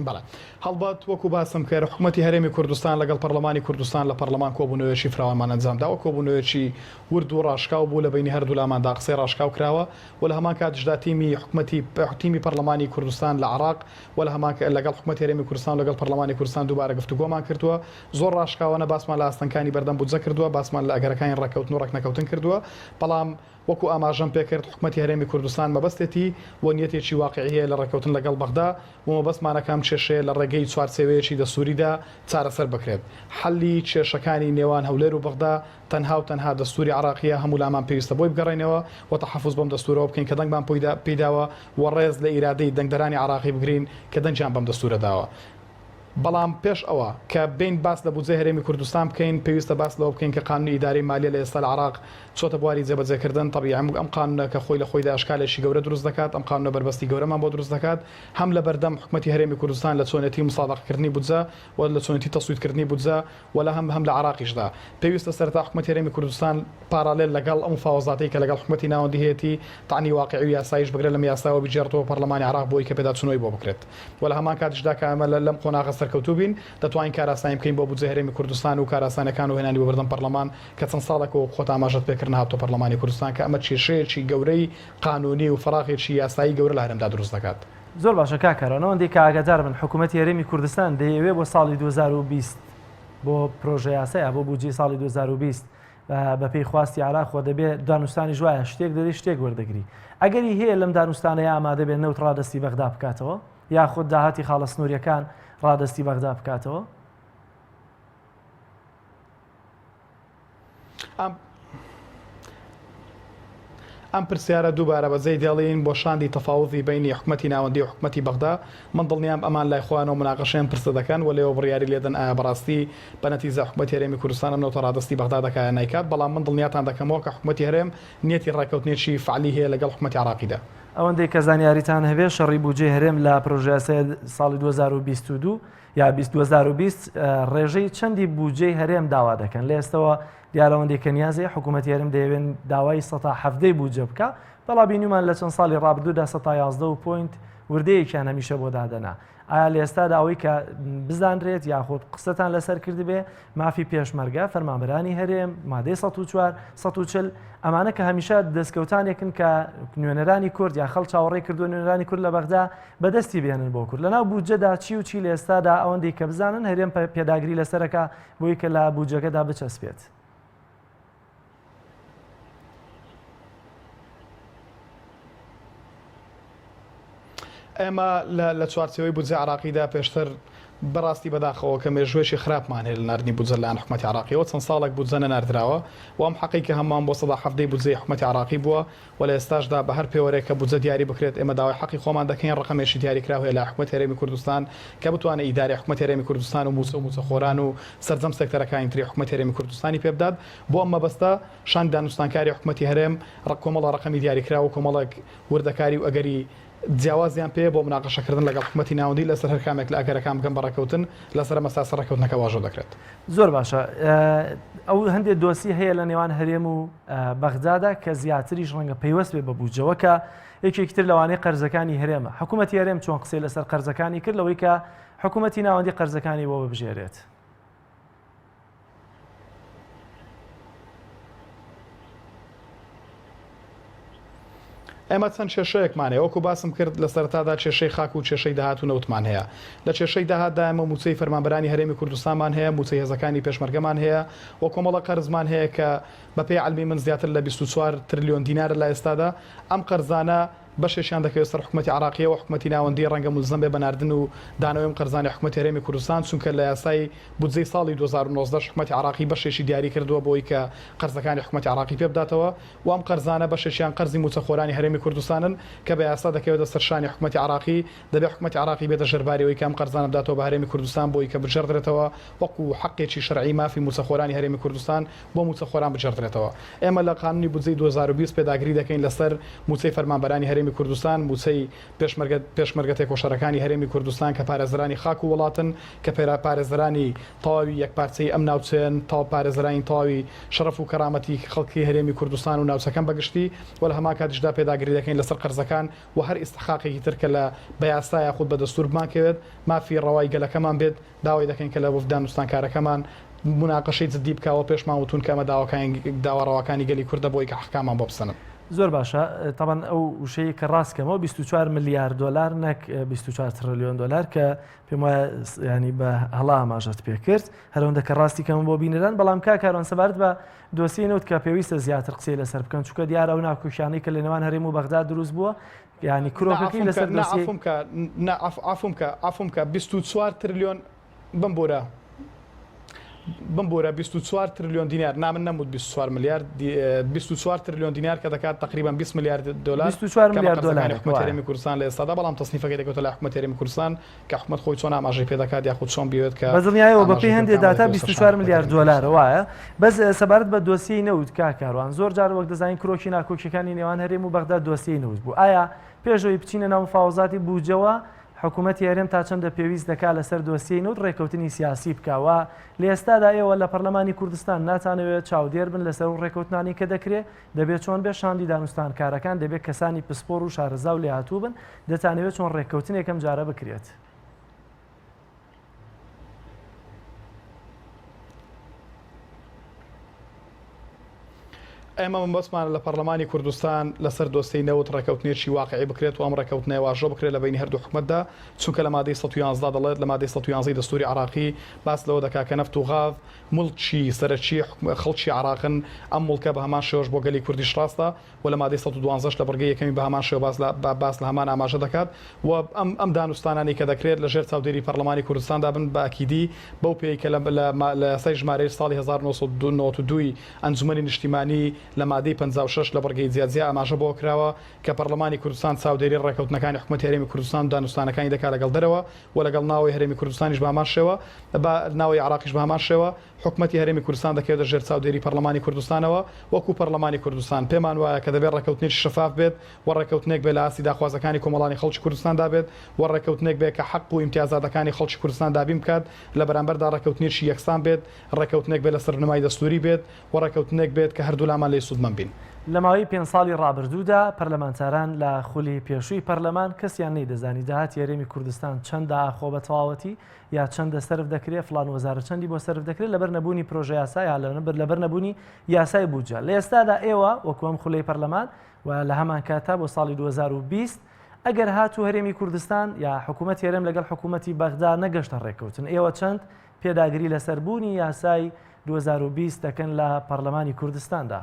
بەڵێ هەڵبەت وەکو باسم کرد حکومەتی هەرێمی کوردستان لەگەڵ پەرلەمانی کوردستان لە پەرلەمان کۆبوونەوەیەکی فراوانمان ئەنجامداوە کۆبوونەوەیەکی ورد و ڕاشکاو بوو لە بەینی هەردوولاماندا قسەی ڕاشکاو کراوە و لە هەمان کاتیشدا تیمی حکومەتی تیمی پەرلەمانی کوردستان لە عێراق و لە هەمان لەگەڵ حکومەتی هەرێمی کوردستان و لەگەڵ پەرلەمانی کوردستان دووبارە گفتوگۆمان کردووە زۆر ڕاشکاوانە باسمان لە ئاستەنگکانی بەردەم بودجە کردووە باسمان لە ئەگەرەکانی ڕێککەوتن و ڕێکنەکەوتن کردووە بەڵام وەکو ئاماژەم پێکرد حکومەتی هەرێمی کوردستان مەبەستێتی و نیەتێکی واقیعی هەیە لە ڕێککەوتن لەگەڵ بەغدا و مەبەستمانە کە ئەم کێشەیە لە ڕێگەی چوارچێوەیەکی دەستووریدا چارەسەر بکرێت. حەلی کێشەکانی نێوان هەولێر و بەغدا تەنها و تەنها دەستووری عێراقییە، هەموو لامان پێویستە بۆی بگەڕێینەوە و تەحەفوز بەم دەستوورەوە بکەین کە دەنگمان پێی داوە و ڕێز لە ئیرادەی دەنگدەرانی عێراقی بگرین کە دەنگیان بەم دەستوورە داوە. بەڵام پێش ئەوە کە بێین باس لە بودجەی هەرێمی کوردستان بکەین پێویستە باس لەوە بکەین کە قانونی ئیدارەی مالیە لە ئێستا لە عێراق چۆتە بواری جێبەجێکردن، تەبیعی ئەم قانونە کە خۆی لە خۆیدا ئەشکالێکی گەورە دروست دەکات، ئەم قانونە بەربەستی گەورەمان بۆ دروست دەکات هەم لە بەردەم حکومەتی هەرێمی کوردستان لە چۆنێتی مسادەقەکردنی بودجە و لە چۆنێتی تەسویتکردنی بودجە و لە هەم هەم لە عێراقیشدا. پێویستە سەرەتا حکومەتی هەرێمی کوردستان پاڕالێل لەگەڵ ئەم مفاوەزاتەی کە لەگەڵ حکومەتی ناوەندی هەیەتی تەعنی واقیعی و یاساییش بگرە لەم یاسایەوە بیگێڕتەوە پەڕلەمانی عێراق بۆی کە پێداچوونەوەی بۆ بکرێت و لە هەمان کاتیشدا کە ئێمە لەم قۆناغە سەرکەوتوو بین دەتوانین کارئاسانی بکەین بۆ بودجەی هەرێمی کوردستان و کارئاسانیەکان و هێنانی بۆ بەردەم پەڕلەمان کە چەند ساڵێکە وەک خۆت ئاماژەت پێکرد نەهاتووە پەڕلەمانی کوردستان کە ئەمە کێشەیەکی گەورەی قانونی و فەراغێکی یاسایی گەورە لە هەرێمدا دروست دەکات. زۆر باشە کاک کاروان ئەوەندەی کە ئاگادار بن حکوومەتی هەرێمی کوردستان دەیەوێ بۆ ساڵی 2020 بۆ پرۆژە یاسا یا بۆ بودجەی ساڵی 2020 بەپێی خواستی عێراق خۆ دەبێ دانوستانیش وایە شتێک دەدەی شتێک وەردەگری ئەگەری هەیە لەم دانوستانەیە ئامادە بێت نەوت ڕادەستی بەغدا بکاتەوە یاخود داهاتی خاڵە سنووریەکان ڕادەستی بەغدا بکاتەوە؟ ئەم پرسیارە دووبارە بەجێی دێڵین بۆ شاندی تەفاوزی بەینی حکومەتی ناوەندی و حکومەتی بەغدا، من دڵنیام ئەمان لای خۆیانەوە موناقەشەی ئەم پرسە دەکەن و لێوە بڕیاری لێدەن ئایا بەڕاستی بە نەتیجە حکومەتی هەرێمی کوردستان ئەم نەوتە ڕادەستی بەغدا دەکا یا نایکات، بەڵام من دڵنیاتان دەکەمەوە کە حکومەتی هەرێم نیەتی ڕێککەوتنێکی فەعلی هەیە لەگەڵ حکومەتی عێراقیدا. ئەوەندەی کە زانیاریتان هەبێ شەڕی بودجەی هەرێم لە پرۆژەیاسای ساڵی 2022 یا 2020 ڕێژەی چەندی بودجەی هەرێم داوا دەکەن لە ئێستەوە دیارە ئەوەندەی کە نیازەیە حکوومەتی هەرێم دەیەوێن داوای سەتا حەڤدەی بودجە بکا بەڵا بینیمان لە چەند ساڵی ڕابردوودا سەتا یازدە و point وردەیەکیان هەمیشە بۆ دادەنا ئایا لە ئێستادا ئەوەی کە بزانرێت یاخود قسەتان لەسەر کردبێ مافی پێشمەرگە فەرمانبەرانی هەرێم مادەی 104 140 ئەمانە کە هەمیشە دەستکەوتانێکن کە نوێنەرانی کورد یا خەڵ چاوەڕێ کردووە نوێنەرانی کورد لە بەغدا بەدەستی بێنن بۆ کورد لەناو بودجەدا چی و چی لە ئێستادا ئەوەندەی کە بزانن هەرێم پێداگری لەسەرەکە بۆی کە لە بودجەکەدا بچەسپێت. ئێمە لە چوارچێوەی بودجەی عێراقیدا پێشتر بەڕاستی بەداخەوە کە مێژوویەکی خراپمان هەیە لە ناردنی بودجە لەلایەن حکومەتی عێراقیەوە چەند ساڵێک بودجە نەناردراوە و ئەم حەقەی کە هەمووان بۆ سەدا حەڤدەی بودجەی حکومەتی عێراقی بووە و لە ئێستاشدا بە هەر پێوەرێک کە بودجە دیاری بکرێت ئێمە داوای حەقی خۆمان دەکەین، ڕەقەمێکی دیاریکراو هەیە لای حکومەتی هەرێمی کوردستان کە بتوانێت ئیدارەی حکومەتی هەرێمی کوردستان و مووچە و مووچەخۆران و سەرجەم سێکتەرەکانی تری حکومەتی هەرێمی کوردستانی پێ بدات، بۆ ئەم مەبەستە شاندی دانوستانکاری حکومەتی هەرێم کۆمەڵە ڕەقەمی دیاریکراو و کۆمەڵێک وردەکاری و ئەگەری جیاوازیان پێیە بۆ موناقەشەکردن لەگەڵ حکومەتی ناوەندی لەسەر هەر کامێک لە ئەگەرەکان بگەن بە ڕێککەوتن، لەسەر ئەم ئەساسە ڕێککەوتنەکە واژۆ دەکرێت. زۆر باشە ئەو هەندێک دۆسی هەیە لە نێوان هەرێم و بەغدادا کە زیاتریش ڕەنگە پەیوەست بێ بە بودجەوە کە یەکێکی تر لەوانەیە قەرزەکانی هەرێمە حکوومەتی هەرێم چۆن قسەی لەسەر قەرزەکانی کرد لەوەی کە حکوومەتی ناوەندی قەرزەکانی بۆ ببژێرێت. ئێمە چەند کێشەیەکمان هەیە وەکو باسم کرد لە سەرەتادا کێشەی خاک و کێشەی داهات و نەوتمان هەیە لە کێشەی داهاتدا ئێمە مووچەی فەرمانبەرانی هەرێمی کوردستانمان هەیە مووچەی هێزەکانی پێشمەرگەمان هەیە و کۆمەڵە قەرزمان هەیە کە بەپێی عەلمی من زیاتر لە 24 ترلیۆن دینارە لە ئێستادا ئەم قەرزانە بەشێکیان دەکەوێت سەر حکومەتی عێراقیەوە، حکومەتی ناوەندی ڕەنگە مولزەم بێت بە ناردن و دانەوەی ئەم قەرزانەی حکومەتی هەرێمی کوردستان، چونکە لە یاسای بودجەی ساڵی 2019 حکومەتی عێراقی بەشێکی دیاری کردووە بۆی کە قەرزەکانی حکومەتی عێراقی پێ بداتەوە و ئەم قەرزانە بەشێکیان قەرزی مووچەخۆرانی هەرێمی کوردستانن کە بە یاسا دەکەوێتە سەر شانی حکومەتی عێراقی، دەبێت حکومەتی عێراقی بێتە ژێرباری ئەوەی کە ئەم قەرزانە بداتەوە بە هەرێمی کوردستان بۆی کە بگێڕدرێتەوە وەکو حەقێکی شەرعی مافی مووچەخۆرانی هەرێمی کوردستان بۆ مووچەخۆران بگێڕدرێتەوە. ئێمە لە قانونی بودجەی 2020 پێداگری دەکەین لەسەر مووچەی فەرمانبەرانی هەرێمی کوردستان، مووچەی پێشمەرگە پێشمەرگە تێکۆشەرەکانی هەرێمی کوردستان کە پارێزەرانی خاک و وڵاتن، کە پارێزەرانی تەواوی یەکپارچەیی ئەم ناوچەیەن، تەواو پارێزەرانی تەواوی شەڕەف و کەرامەتی خەڵکی هەرێمی کوردستان و ناوچەکەن بە گشتی و لە هەمان کاتیشدا پێداگری دەکەین لەسەر قەرزەکان و هەر ئیستحقاقێکی تر کە لە بە یاسا یاخود بە دەستوور بمانکەوێت مافی ڕەوای گەلەکەمان بێت داوای دەکەین کە لە وەفد دانوستانکارەکەمان موناقەشەی جدی بکا و پێشمان وتوون کە ئەمە داواکانی داوا ڕەواکانی گەلی کوردە بۆی کە حەقەکانمان بۆ بسەنن. زۆر باشە تەبعەن ئەو وشەیە کە ڕاست کەمەوە 24 ملیار دۆلار نەک 24 تڕلیۆن دۆلار کە پێم وایە ینی بە هەڵا ئاماژەت پێ کرد هەرەوەندە کە ڕاستی کەم بۆ بینەران بەڵام کا کاروان سەبارەت بە دۆسیەی نەوت کە پێویستە زیاتر قسەی لەسەر بکەن چونکە دیارە ئەو ناکۆکیانەی کە لە نێوان هەرێم و بەغدا دروست بووە یانی کرۆکەکەی لەسەر دۆسیەی. نا عەفوم کە نا عەفوم کە عەفوم کە 24 ترلیۆن بمبورە. بمبورە 24 ترلیۆن دینار نا من نەموت 24 ملیار 24 ترلیۆن دینار کە دەکات تقریبا 20 ملیار دلار 24 ملیار دلار حکومەت هەرێمی کوردستان لە ئێستادا بەڵام تەسنیفەکەی دەکەوتە لای حکومەت هەرێمی کوردستان کە حکومەت خۆی چۆن ئاماژەی پێ دەکات یاخود چۆن بیەوێت کە بە دڵنیایەوە بەپێی هەندێ داتا 24 ملیار دۆلارە وایە بەس سەبارەت بە دۆسیەی نەوت کاک کاروان زۆر جار وەک دەزانین کرۆکی ناکۆکیەکانی نێوان هەرێم و بەغدا دۆسیەی نەوت بوو ئایا پێش ئەوەی بچینە ناو مفاوەزاتی بودجەوە حکوومەتی هەرێم تا چەندە پێویست دەکا لەسەر دۆسیەی نەوت ڕێککەوتنی سیاسی بکا و لە ئێستادا ئێوە لە پەرلەمانی کوردستان ناتانەوێت چاودێر بن لەسەر ئەو ڕێککەوتنانەی کە دەکرێ دەبێت چۆن بێت شاندی دانوستانکارەکان دەبێت کەسانی پسپۆڕ و شارەزا و لێهاتوو بن، دەتانەوێت چۆن ڕێککەوتنێک ئەم جارە بکرێت؟ ئێمە مەبەستمانە لە پەرلەمانی کوردستان لەسەر دۆسیەی نەوت ڕێککەوتنێکی واقعی بکرێت و ئەم ڕێککەوتنە واژۆ بکرێت لە بەینی هەردوو حکومەتدا، چونکە لە مادەی 111 دەڵێت لە مادەی 111 ی دەستوری عێراقی باس لەوە دەکات کە نەفت و غاز موڵکی سەرەکی خەڵکی عێراقن، ئەم موڵکە بە هەمان شێوەش بۆ گەلی کوردیش ڕاستە و لە مادەی 112 ش لە بڕگەی یەکەمی بە هەمان شێوە باس لە باس لە هەمان ئاماژە دەکات و ئەم ئەم دانوستانانەی کە دەکرێت لە ژێر چاودێری پەرلەمانی کوردستاندا بن بە ئەکیدی بەو پێیەی کە لە لە لە یاسای ژمارەی ساڵی 1992 ی ئەنجومەنی نیشتیمانی لە مادەی 56 لە بڕگەی جیا جیا ئاماژە بەوە کراوە کە پەرلەمانی کوردستان چاودێری ڕێکەوتنەکانی حکومەتی هەرێمی کوردستان و دانوستانەکانی دەکات لەگەڵ دەرەوە و لەگەڵ ناوەوەی هەرێمی کوردستانیش بە هەمان شێوە بە ناوەوەی عێراقیش بە هەمان شێوە حکومەتی هەرێمی کوردستان دەکەوێتە ژێر چاودێری پەرلەمانی کوردستانەوە وەکو پەرلەمانی کوردستان پێمان وایە کە دەبێت ڕێکەوتنێکی شەفاف بێت و ڕێکەوتنێک بێت لە ئاستی داخوازەکانی کۆمەڵانی خەڵکی کوردستاندا بێت و ڕێکەوتنێک بێت کە حەق و ئیمتیازاتەکانی خەڵکی کوردستان دابین بکات لە بەرامبەردا ڕێکەوتنێکی یەکسان بێت ڕێکەوتنێک بێت لەسەر بنەمای دەستووری بێت و ڕێکەوتنێک بێت کە هەردوولامان لێی سوودمەند بین. لە ماوەی پێنج ساڵی ڕابردوودا پەرلەمانتاران لە خولی پێشووی پەرلەمان کەسیان نەیدەزانی داهاتی هەرێمی کوردستان چەندە ئاخۆ بە تەواوەتی یا چەندە سەرف دەکرێت فڵان وەزارەت چەندی بۆ سەرف دەکرێت لەبەر نەبوونی پرۆژە یاسا یا لەبەر نەبوونی یاسای بودجە لە ئێستادا ئێوە وەکو ئەم خولەی پەرلەمان و لە هەمان کاتا بۆ ساڵی 2020 ئەگەر هاتوو هەرێمی کوردستان یا حکوومەت هەرێم لەگەڵ حکوومەتی بەغدا نەگەشتە ڕێککەوتن ئێوە چەند پێداگری لەسەر بوونی یاسای 2020 دەکەن لە پەرلەمانی کوردستاندا؟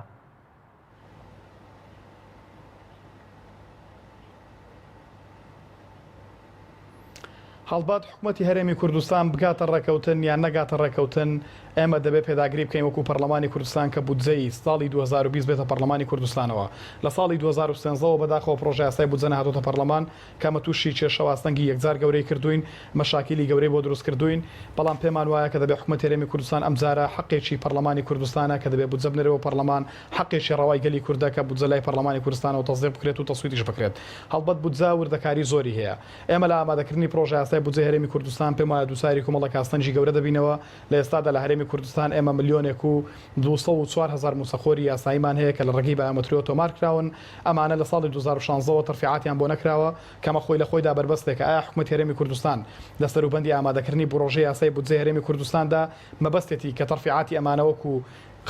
هەڵبەت حکومەتی هەرێمی کوردستان بگاتە ڕێکەوتن یان نەگاتە ڕێکەوتن، ئێمە دەبێ پێداگری بکەین وەکو پەرلەمانی کوردستان کە بودجەی ساڵی 2020 بێتە پەرلەمانی کوردستانەوە. لە ساڵی 2013 وە بەداخەوە پڕۆژەیاسای بودجە نەهاتۆتە پەرلەمان، کە ئەمە تووشی کێشە و ئاستەنگی یەکجار گەورەی کردووین، مەشاکیلی گەورەی بۆ دروست کردووین، بەڵام پێمان وایە کە دەبێ حکومەتی هەرێمی کوردستان ئەمجارە حەقێکی پەڕلەمانی کوردستانە کە دەبێ بودجە بنێرێ بۆ پەڕلەمان، حەقێکی ڕەوای گەلی کوردە کە بودجە لای پەڕلەمانی کوردستانەوە تەسدیق بکرێت و تەسویتیش بکرێت. هەڵبەت بودجە وردەکاری زۆری هەیە. ئێمە لە ئامادەکردنی پڕۆژەیاسای بودجەی هەرێمی کوردستان پێم وایە دووچاری کۆمەڵێک ئاستەنگی گەورە دەبینەوە، لە ئێستادا لە هەرێمی کوردستان ئێمە ملیۆنێک و 204 هەزار مووچەخۆری یاساییمان هەیە کە لە ڕێگەی بایۆمەتریەوە تۆمار کراون، ئەمانە لە ساڵی 2016 وە تەرفیعاتیان بۆ نەکراوە، کە ئەمە خۆی لە خۆیدا بەربەستێکە، ئایا حکومەتی هەرێمی کوردستان لە سەروبەندی ئامادەکردنی پڕۆژەی یاسای بودجەی هەرێمی کوردستاندا مەبەستێتی کە تەرفیعاتی ئەمانە وەکو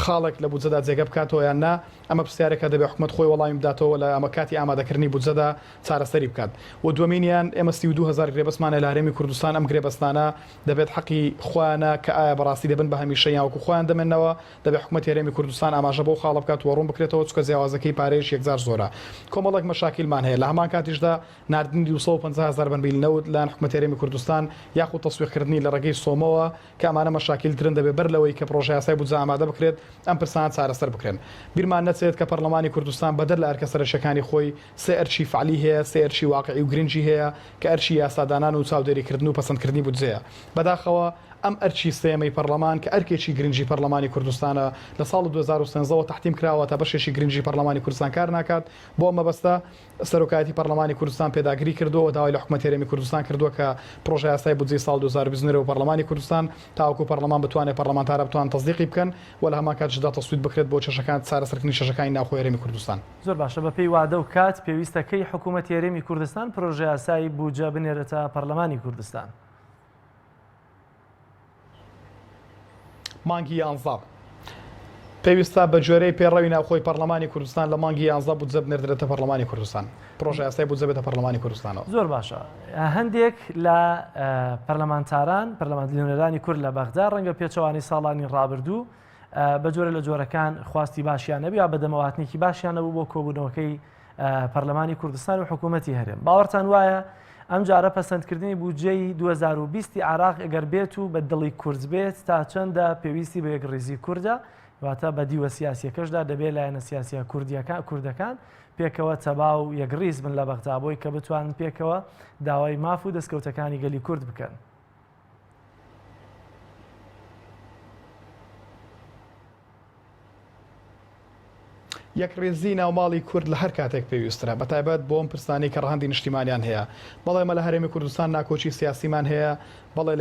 خاڵێک لە بودجەدا جێگە بکاتەوە یان نا؟ ئەمە پرسیارێکە دەبێت حکومەت خۆی وەڵامی بداتەوە و لە کاتی ئامادەکردنی بودجەدا چارەسەری بکات. و دووەمینیان ئێمە 32 هەزار گرێبەستمان هەیە لە هەرێمی کوردستان، ئەم گرێبەستانە دەبێت حەقی خۆیانە کە ئایا بەڕاستی دەبن بە هەمیشە یان وەکو خۆیان دەمێنەوە، دەبێت حکومەتی هەرێمی کوردستان ئاماژە بەو خاڵە بکات و ڕوون بکرێتەوە چونکە جیاوازەکەی پارەیش یەکجار زۆرە. کۆمەڵێک مەشاکیلمان هەیە لە هەمان کاتیشدا ناردنی 250 هەزار بەرمیل نەوت لایەن حکومەتی هەرێمی کوردستان یاخود تەسویقکردنی لە ڕێگەی سۆمۆوە کە ئەمانە مەشاکیل ترن دەبێت بەر لەوەی کە پڕۆژەیاسای بودجە ئامادە بکرێت ئەم پرسانە چارەسەر بکرێن. بیرمان نەچێت کە پەرلەمانی کوردستان بەدەر لە ئەرکە سەرەکیەکانی خۆی سێ ئەرکی فەعلی هەیە، سێ ئەرکی واقعی و گرنگی هەیە کە ئەرکی یاسادانان و چاودێریکردن و پەسەندکردنی بودجەیە. بەداخەوە ئەم ئەرکی سێیەمەی پەرلەمان کە ئەرکێکی گرنگی پەرلەمانی کوردستانە لە ساڵ 2013 وە تەحتیم کراوە تا بەشێکی گرنگی پەرلەمانی کوردستان کار ناکات بۆ ئەم مەبەستە سەرۆکایەتی پەرلەمانی کوردستان پێداگری کردووە و داوای لە حکومەتی هەرێمی کوردستان کردووە کە پڕۆژەیاسای بودجەی ساڵ 2020 بنێرێ بۆ پەرلەمانی کوردستان تاوەکو پەرلەمان بتوانێت پەرلەمانتارە بتوان تەسدیقی بکەن و لە هەمان کاتیشدا تەسویت بکرێت بۆ کێشەکان چارەسەرکردنی کێشەکانی ناوخۆی هەرێمی کوردستان. زۆر باشە بەپێی وادە و کات پێویستە کەی حکومەتی هەرێمی کوردستان پرۆژەیاسای بودجە بنێرێتە پەرلەمانی کوردستان؟ مانگی یانزە پێویستە بە گوێرەی پێڕەوی ناوخۆی پەرلەمانی کوردستان لە مانگی یانزە بودجە بنێردرێتە پەرلەمانی کوردستان پرۆژە یاسای بودجە بێتە پەرلەمانی کوردستانەوە. زۆر باشە هەندێک لە پەرلەمانتاران پەرلەمان نوێنەرانی کورد لە بەغدا ڕەنگە پێچەوانەی ساڵانی ڕابردوو بە جۆرە لە جۆرەکان خواستی باشیان نەبوو یا بەدەمەواتنێکی باشیان نەبوو بۆ کۆبوونەوەکەی پەرلەمانی کوردستان و حکوومەتی هەرێم باوەڕتان وایە؟ ئەمجارە پەسەندکردنی بودجەی 2020 عێراق ئەگەر بێت و بە دڵی کورد بێت تا چەندە پێویستی بە یەکڕیزی کوردە، واتە بە دیوە سیاسیەکەشدا دەبێت لایەنە سیاسیە کوردیەکان کوردەکان پێکەوە تەبا و یەکڕیز بن لە بەغدا بۆی کە بتوانن پێکەوە داوای ماف و دەستکەوتەکانی گەلی کورد بکەن. یەکڕیزی ناوماڵی کورد لە هەر کاتێک پێویستترە، بەتایبەت بۆ ئەم پرسانەی کە ڕەهەندی نیشتیمانیان هەیە. بەڵێ ئێمە لە هەرێمی کوردستان ناکۆکی سیاسیمان هەیە، بەڵێ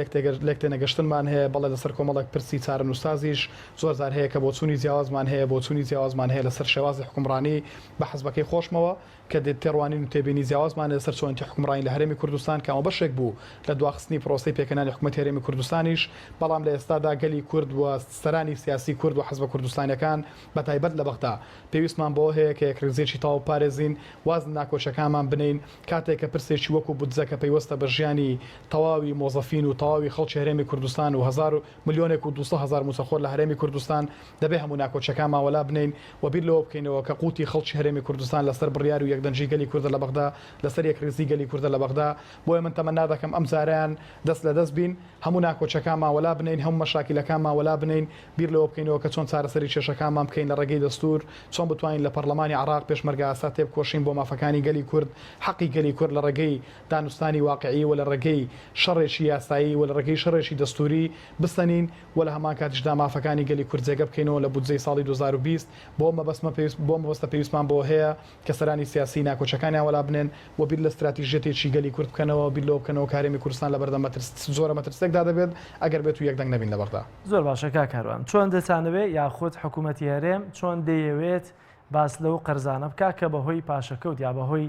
لێکتێنەگەشتنمان هەیە، بەڵێ لەسەر کۆمەڵێک پرسی چارەنووسسازیش زۆر جار هەیە کە بۆچوونی جیاوازمان هەیە، بۆچوونی جیاوازمان هەیە لەسەر شێوازی حوکمڕانی بە حزبەکەی خۆشمەوە کە تێڕوانین و تێبینی جیاوازمان هەیە لەسەر چۆنێتی حوکمڕانی لە هەرێمی کوردستان کە ئەمە بەشێک بوو لە دواخستنی پرۆسەی پێکهێنانی حکومەتی هەرێمی کوردستانیش، بەڵام لە ئێستادا گەلی کورد و سەرانی سیاسی کورد و حزبە کوردستانیەکان بە تایبەت لە بەغدا پێویستمان بەوە هەیە کە یەکڕیزییەکی تەواو بپارێزین، واز لە ناکۆکیەکانمان بنێین، کاتێک کە پرسێکی وەکو بودجە کە پەیوەستە بە ژیانی تەواوی مۆزەفین و تەواوی خەڵکی هەرێمی کوردستان و هەزار ملیۆنێک و 200 هەزار مووچەخۆر لە هەرێمی کوردستان دەبێ هەموو ناکۆکیەکانمان وەلا بنێین و بیر لەوە بکەینەوە کە قوتی خەڵکی هەرێمی کوردستان لەسەر بڕیار و یەکدەنگی گەلی کوردە لە بەغدا، لەسەر یەکڕیزی گەلی کوردە لە بەغدا، بۆیە من تەمەنا دەکەم ئەمجارەیان دەست لە دەست بین، هەموو ناکۆکیەکانمان وەلا بنێین، هەموو مەشاکیلەکانمان وەلا بنێین، بیر لەوە بکەینەوە کە چۆن چارەسەری کێشەکانمان بکەین لە ڕێگەی دەستوور، چۆن بتوانین لە پەڕلەمانی عێڕاق پێشمەرگە ئاسا تێبکۆشین بۆ مافەکانی گەلی کورد، حەقی گەلی کورد لە ڕێگەی دانوستانی واقیعی و لە ڕێگەی شەڕێکی یاسایی و لە ڕێگەی شەڕێکی دەستووری بسەنین و لە هەمان کاتیشدا مافەکانی گەلی کورد جێگە بکەینەوە لە بودجەی ساڵی 2020 بۆ ئەم مەبەستمە پێویست بۆ ئەم مەبەستە پێویستمان بەوە هەیە کە سەرانی سیاسی ناکۆکیەکانیان وەلا بنێن و بیر لە ستراتیژیەتێکی گەلی کورد بکەنەوە، بیر لەوە بکەنەوە کە هەرێمی کوردستان لەبەردەم مەترس جۆرە مەترسێکدا دەبێت ئەگەر بێت و یەکدەنگ نەبین لە بەغدا. زۆر باشە کاک کاروان چۆن دەتانەوێ یاخود حکوومەتی هەرێم چۆن دەیەوێت باس لەو قەرزانە بکا کە بەهۆی پاشەکەوت یا بەهۆی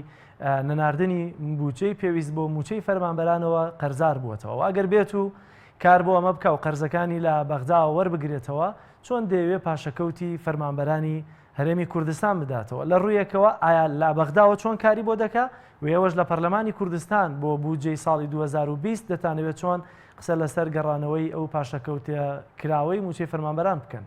نەناردنی بودجەی پێویست بۆ مووچەی فەرمانبەرانەوە قەرزار بووەتەوە و ئەگەر بێت و کار بۆ ئەمە بکا و قەرزەکانی لە بەغداوە وەربگرێتەوە چۆن دەیەوێ پاشەکەوتی فەرمانبەرانی هەرێمی کوردستان بداتەوە لە ڕوویەکەوە ئایا لە بەغداوە چۆن کاری بۆ دەکا و ئێوەش لە پەرلەمانی کوردستان بۆ بودجەی ساڵی 2020 دەتانەوێت چۆن قسە لەسەر گەڕانەوەی ئەو پاشەکەوتە کراوەی مووچەی فەرمانبەران بکەن؟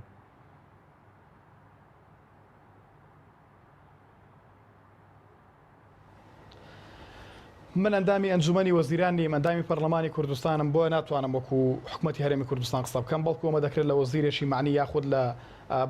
من ئەندامی ئەنجومەنی وەزیران نیم، ئەندامی پەرلەمانی کوردستانم، بۆیە ناتوانم وەکو حکومەتی هەرێمی کوردستان قسە بکەم، بەڵکو ئەمە دەکرێت لە وەزیرێکی مەعنی یاخود لە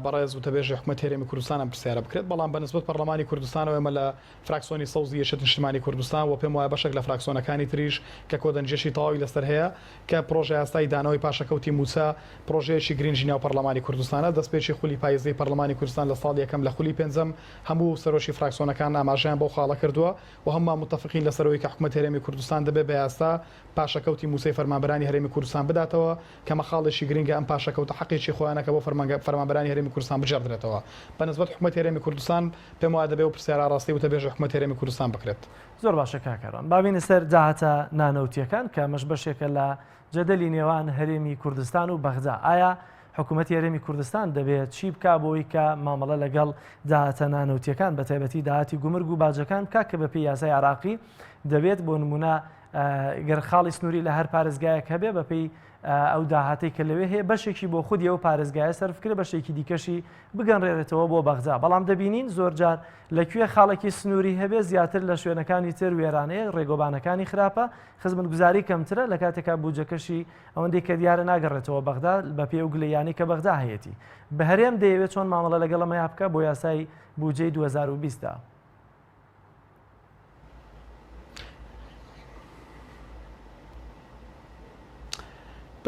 بەڕێز وتەبێژی حکومەتی هەرێمی کوردستان ئەم پرسیارە بکرێت، بەڵام بە نسبەت پەرلەمانی کوردستانەوە ئێمە لە فراکسۆنی سەوزی یەکێتی نیشتمانی کوردستان و پێم وایە بەشێک لە فراکسۆنەکانی تریش کە کۆدەنگییەکی تەواوی لەسەر هەیە کە پرۆژەیاسای دانەوەی پاشەکەوتی مووچە پرۆژەیەکی گرنگی ناو پەرلەمانی کوردستانە، دەستپێکی خولی پایزەی پەرلەمانی کوردستان لە ساڵی یەکەم لە خولی پێنجەم هەموو سەرۆکی فراکسۆنەکان ئاماژەیان بەو خاڵە کردووە و هەموومان موتەفقین لەسەر ئەوەی کە حکومەتی هەرێمی کوردستان دەبێت بە یاسا پاشەکەوتی مووچەی فەرمانبەرانی هەرێمی کوردستان بداتەوە کە مە خاڵێکی گرنگە ئەم پاشەکەوتە حەقێکی خۆیانە کە بۆ فەرمانبەرانی هەرێمی کوردستان بگێڕدرێتەوە بە نسبەت حکومەتی هەرێمی کوردستان پێم وایە دەبێ ئەو پرسیارە ئاڕاستەی وتەبێژی حکومەتی هەرێمی کوردستان بکرێت. زۆر باشە کاک کاروان با بێینە سەر داهاتە نانەوتیەکان کە ئەمەش بەشێکە لە جەدەلی نێوان هەرێمی کوردستان و بەغدا ئایا حکوومەتی هەرێمی کوردستان دەبێت چی بکا بۆی کە مامەڵە لەگەڵ داهاتە نانەوتیەکان بە تایبەتی داهاتی گومرگ و باجەکان بکا کە بەپێی یاسای عراقی دەبێت بۆ نمونە گەر خاڵی سنووری لە هەر پارێزگایەک هەبێ بەپێی ئەو داهاتەی کە لەوێ هەیە بەشێکی بۆ خودی ئەو پارێزگایە سەرف کرێ بەشێکی دیکەشی بگەڕێنرێتەوە بۆ بەغدا بەڵام دەبینین زۆرجار لە کوێ خاڵێکی سنووری هەبێ زیاتر لە شوێنەکانی تر وێرانەیە ڕێگۆبانەکانی خراپە خزمەتگوزاری کەمترە لە کاتێکا بودجەکەشی ئەوەندەی کە دیارە ناگەڕێتەوە بەغدا بەپێی ئەو گلەییانەی کە بەغدا هەیەتی. هەرێم دەیەوێت چۆن مامەڵە لەگەڵ ئەمەیا بکا بۆ یاسای بودجەی 2020 دا؟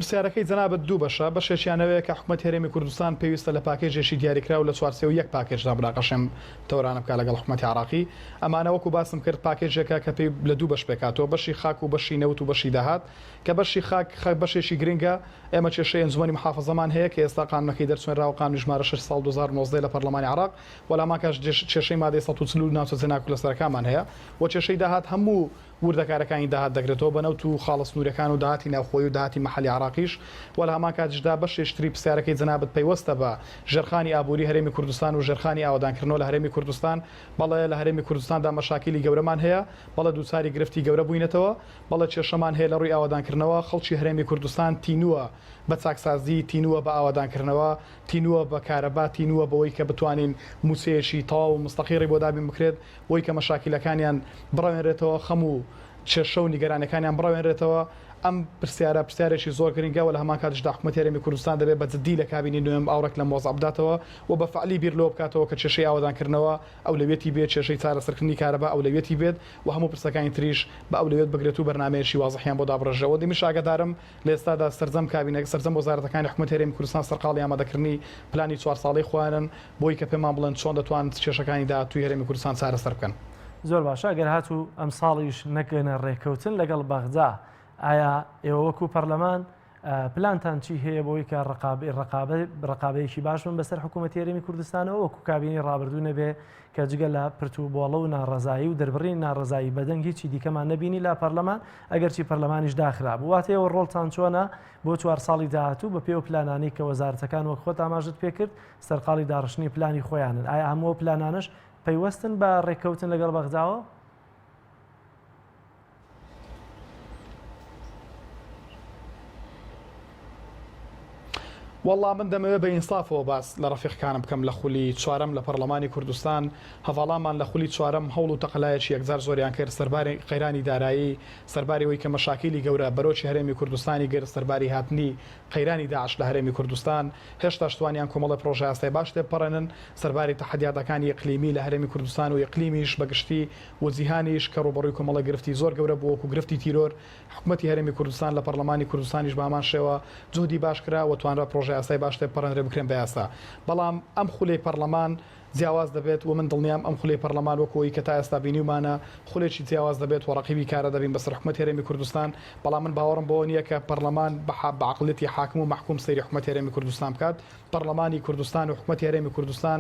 پرسیارەکەی جەنابت دوو بەشە، بەشێکیان ئەوەیە کە حکومەتی هەرێمی کوردستان پێویستە لە پاکێجێکی دیاریکراو لە چوارچێوەی یەک پاکێجدا مناقەشەی ئەم تەوەرانە بکات لەگەڵ حکومەتی عێراقی. ئەمانە وەکو باسم کرد پاکێجێکە کە پێی لە دوو بەش پێکهاتووە، بەشی خاک و بەشی نەوت و بەشی داهات، کە بەشی خاک بەشێکی گرنگە، ئێمە کێشەی ئەنجومەنی محافەزەمان هەیە کە ئێستا قانونەکەی دەرچوێنراوە قانونی ژمارە شەش ساڵ 2019 لە پەرلەمانی عێراق و لە هەمان کاتیش کێشەی مادەی 140 و ناوچە جێناکۆک لەسەرەکانمان هەیە و کێشەی داهات هەموو وردەکارەکانی داهات دەگرێتەوە بە نەوت و خاڵە سنووریەکان و داهاتی ناوخۆیی و داهاتی مەحەلی عێراقیش و لە هەمان کاتیشدا بەشێکی تری پرسیارەکەی جەنابت پەیوەستە بە ژێرخانی ئابووری هەرێمی کوردستان و ژێرخانی ئاوەدانکردنەوە لە هەرێمی کوردستان بەڵێ لە هەرێمی کوردستاندا مەشاکیلی گەورەمان هەیە بەڵێ دووچاری گرفتی گەورە بووینەتەوە بەڵێ کێشەمان هەیە لە ڕووی ئاوەدانکردنەوە خەڵکی هەرێمی کوردستان تینووە بە چاکسازی تینووە بە ئاوەدانکردنەوە تینووە بە کارەبا تینووە بەوەی کە بتوانین مووچەیەکی تەواو و موستەقیڕی بۆ دابین بکرێت بۆی کە مەشاکیلەکانیان بڕەوێنرێتەوە، خەم و کێشە و نیگەرانیەکانیان بڕەوێنرێتەوە. ئەم پرسیارە پرسیارێکی زۆر گرنگە و لە هەمان کاتیشدا حکومەتی هەرێمی کوردستان دەبێت بە جدی لە کابینەی نۆیەم ئاوڕێک لەم وەزعە بداتەوە و بە فەعلی بیر لەوە بکاتەوە کە کێشەی ئاوەدانکردنەوە ئەولەویەتی بێت، کێشەی چارەسەرکردنی کارەبا ئەولەویەتی بێت و هەموو پرسەکانی تریش بە ئەولەویەت بگرێت و بەرنامەیەکی وازحیان بۆ دابڕێژرێ. ئەوەندەی منیش ئاگادارم لە ئێستادا سەرجەم کابینە سەرجەم وەزارەتەکانی حکومەتی هەرێمی کوردستان سەرقاڵی ئامادەکردنی پلانی چوار ساڵەی خۆیانن بۆی کە پێمان بڵێن چۆن دەتوانن کێشەکانی داهاتووی هەرێمی کوردستان چارەسەر بکەن. زۆر باشە ئەگەر هاتوو ئەمساڵیش نەگەنە ڕێککەوتن لەگەڵ بەغدا ئایا ئێوە وەکو پەرلەمان پلانتان چی هەیە بۆی کە ڕقابەیەکی باش بن بەسەر حکوومەتی هەرێمی کوردستانەوە وەکو کابینەی ڕابردوو نەبێ کە جگە لە پرت و بۆڵە و ناڕەزایی و دەربڕینی ناڕەزایی بەدەنگ هیچی دیکەمان نەبینی لە پەرلەمان ئەگەرچی پەرلەمانیش داخرابوو واتە ئێوە ڕۆڵتان چۆنە بۆ چوار ساڵی داهاتوو بە پێی ئەو پلانانەی کە وەزارەتەکان وەک خۆت ئاماژەت پێکرد سەرقاڵی داڕشتنی پلانی خۆیانن ئایا هەموو ئەو پلانانەش پەیوەستن بە ڕێککەوتن لەگەڵ بەغداوە؟ وەڵا من دەمەوێت بە ئینسافەوە باس لە ڕەفیقەکانم بکەم لە خولی چوارەم لە پەڕلەمانی کوردستان، هەڤاڵانمان لە خولی چوارەم هەوڵ و تەقەلایەکی یەکجار زۆریان کرد سەرباری قەیرانی دارایی، سەرباری ئەوەی کە مەشاکیلی گەورە بەرۆکی هەرێمی کوردستانی گرت، سەرباری هاتنی قەیرانی داعش لە هەرێمی کوردستان، هێشتاش توانیان کۆمەڵێ پڕۆژەیاسای باش تێبپەڕێنن، سەرباری تەحەدیاتەکانی ئیقلیمی لە هەرێمی کوردستان و ئیقلیمیش بە گشتی و جیهانیش کە ڕووبەڕووی کۆمەڵێ گرفتی زۆر گەورە بوو وەکو گرفتی تیرۆر، حکومەتی هەرێمی کوردستان لە پەڕلەمانی کوردستانیش بە هەمان شێوە جوهدی باش کرا و توانرا پڕۆژەیاسای باش تێبپەڕێنرێ بکرێن بە یاسا. بەڵام ئەم خولەی پەڕلەمان جیاواز دەبێت و من دڵنیام ئەم خولەی پەڕلەمان وەکو ئەوەی کە تا ئێستا بینیومانە خولێکی جیاواز دەبێت و ڕەقیبی کارە دەبین بەسەر حکومەتی هەرێمی کوردستان بەڵام من باوەڕم بەوە نییە کە پەڕلەمان بە بە عەقڵیەتی حاکم و مەحکوم سەیری حکومەتی هەرێمی کوردستان بکات پەڕلەمانی کوردستان و حکومەتی هەرێمی کوردستان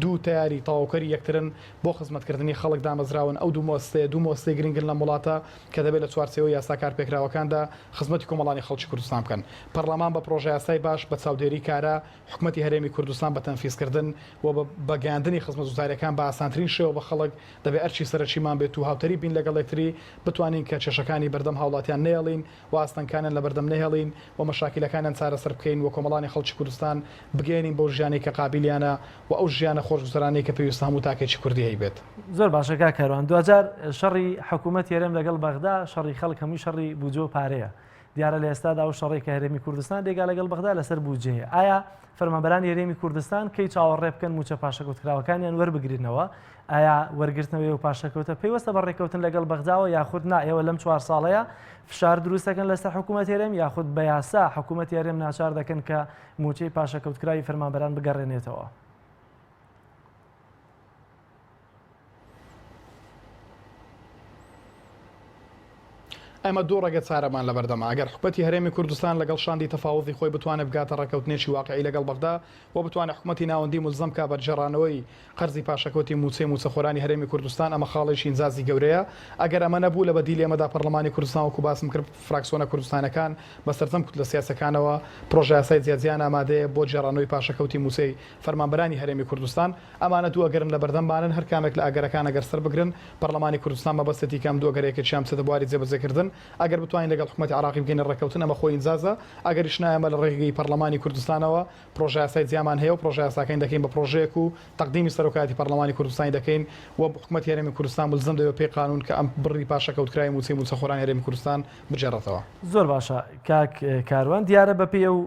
دوو تەیاری تەواوکەری یەکترن بۆ خزمەتکردنی خەڵک دامەزراون ئەو دوو موئەسسەیە دوو موئەسسەی گرنگن لەم وڵاتە کە دەبێت لە چوارچێوەی یاسا کارپێکراوەکاندا خزمەتی کۆمەڵانی خەڵکی کوردستان بکەن. پەڕلەمان بە پڕۆژەیاسای باش، بە چاودێری کارا، حکومەتی هەرێمی کوردستان بە تەنفیزکردن و بە بە گەیاندنی خزمەتگوزارییەکان بە ئاسانترین شێوە بە خەڵک، دەبێت ئەرکی سەرەکیمان بێت و هاوتەریب بین لەگەڵ یەکتری، بتوانین کە کێشەکانی بەردەم هاوڵاتیان نەیەڵین و ئاستەنگکانیان لەبەردەم نەهێڵین و مەشاکیلەکانیان چارەسەر بکەین و کۆمەڵانی خەڵکی کوردستان بگەیەنین بەو ژیانەی کە قابیلیانە و ئەو ژیانە خۆشگوزەرانەی کە پێویستە هەموو تاکێکی کوردی هەیبێت. زۆر باشە کاک کاروان دواجار شەڕی حکوومەتی هەرێم لەگەڵ بەغدا شەڕی خەڵک هەمووی شەڕی بوجە و پارەیە دیارە لە ئێستادا ئەو شەڕێک کە هەرێمی کوردستان دەیگا لەگەڵ بەغدا لەسەر بودجەیە ئایا فەرمانبەرانی هەرێمی کوردستان کەی چاوەڕێ بکەن مووچە پاشەکەوتکراوەکانیان وەربگرنەوە ئایا وەرگرتنەوەی و پاشەکەوتە پەیوەستە بە ڕێککەوتن لەگەڵ بەغداوە یاخود نا ئێوە لەم چوار ساڵەیە فشار دروست دەکەن لەسەر حکوومەت هەرێم یاخود بە یاسا حکوومەتی هەرێم ناچار دەکەن کە مووچەی پاشەکەوتکراوی فەرمانبەران بگەڕێنێتەوە؟ ئێمە دوو ڕێگە چارەمان لەبەردەمە، ئەگەر حکومەتی هەرێمی کوردستان لەگەڵ شاندی تەفاوزی خۆی بتوانێت بگاتە ڕێککەوتنێکی واقعی لەگەڵ بەغدا و بتوانێت حکومەتی ناوەندی مولزەم بکات بە گێڕانەوەی قەرزی پاشەکەوتی مووچەی مووچەخۆرانی هەرێمی کوردستان ئەمە خاڵێکی ئینجازی گەورەیە ئەگەر ئەمە نەبوو لە بەدیلی ئەمەدا پەرلەمانی کوردستان وەکو باسم کرد فراکسۆنە کوردستانەکان بە سەرجەم کوتلە سیاسەکانەوە پرۆژەیاسای جیاجیایان ئامادەیە بۆ گێڕانەوەی پاشەکەوتی مووچەی فەرمانبەرانی هەرێمی کوردستان. ئەمانە دوو ئەگەرن لەبەردەممانن، هەر کامێک لە ئەگەرەکان ئەگەر سەربگرن، پەرلەمانی کوردستان مەبەستێتی کە ئەم دوو ئەگەرە یەکێکیان بچێتە بواری جێبەجێکردن. ئەگەر بتوانین لەگەڵ حکومەتی عێراقی بگەینە ڕێککەوتن ئەمە خۆی ئینجازە، ئەگەریش نا ئێمە لە ڕێگەی پەرلەمانی کوردستانەوە پرۆژەیاسای جیامان هەیە و پرۆژەیاساکەین دەکەین بە پرۆژەیەک و تەقدیمی سەرۆکایەتی پەرلەمانی کوردستانی دەکەین و حکومەتی هەرێمی کوردستان مولزەم دەبێت بەپێی قانوون کە ئەم بڕی پاشەکەوتکراوی مووچەی مووچەخۆرانی هەرێمی کوردستان بگێڕێتەوە. زۆر باشە کاک کاروان دیارە بەپێی ئەو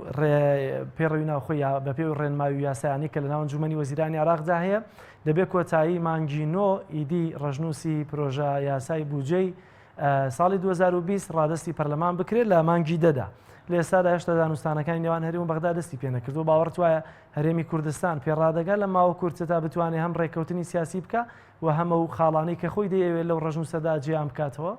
پەیڕەوی ناوخۆی یا بەپێی ئەو ڕێنمایی و یاسایانەی کە لەناو ئەنجومەنی وەزیرانی عێراقدا هەیە دەبێت کۆتایی مانگی نۆ ئیدی ڕەشنووسی پرۆژە یاسای بودجەی ساڵی 2020 ڕادەستی پەرلەمان بکرێت لە مانگی دەدا لە ئێستادا هێشتا دانوستانەکانی نێوان هەرێم و بەغدا دەستی پێنەکردووە باوەڕت وایە هەرێمی کوردستان پێڕادەگا لە ماوە کورتەدا بتوانێت هەم ڕێککەوتنی سیاسی بکە و هەمە و خاڵانەی کە خۆی دەیەوێت لەو ڕەشنووسەدا جێیان بکاتەوە؟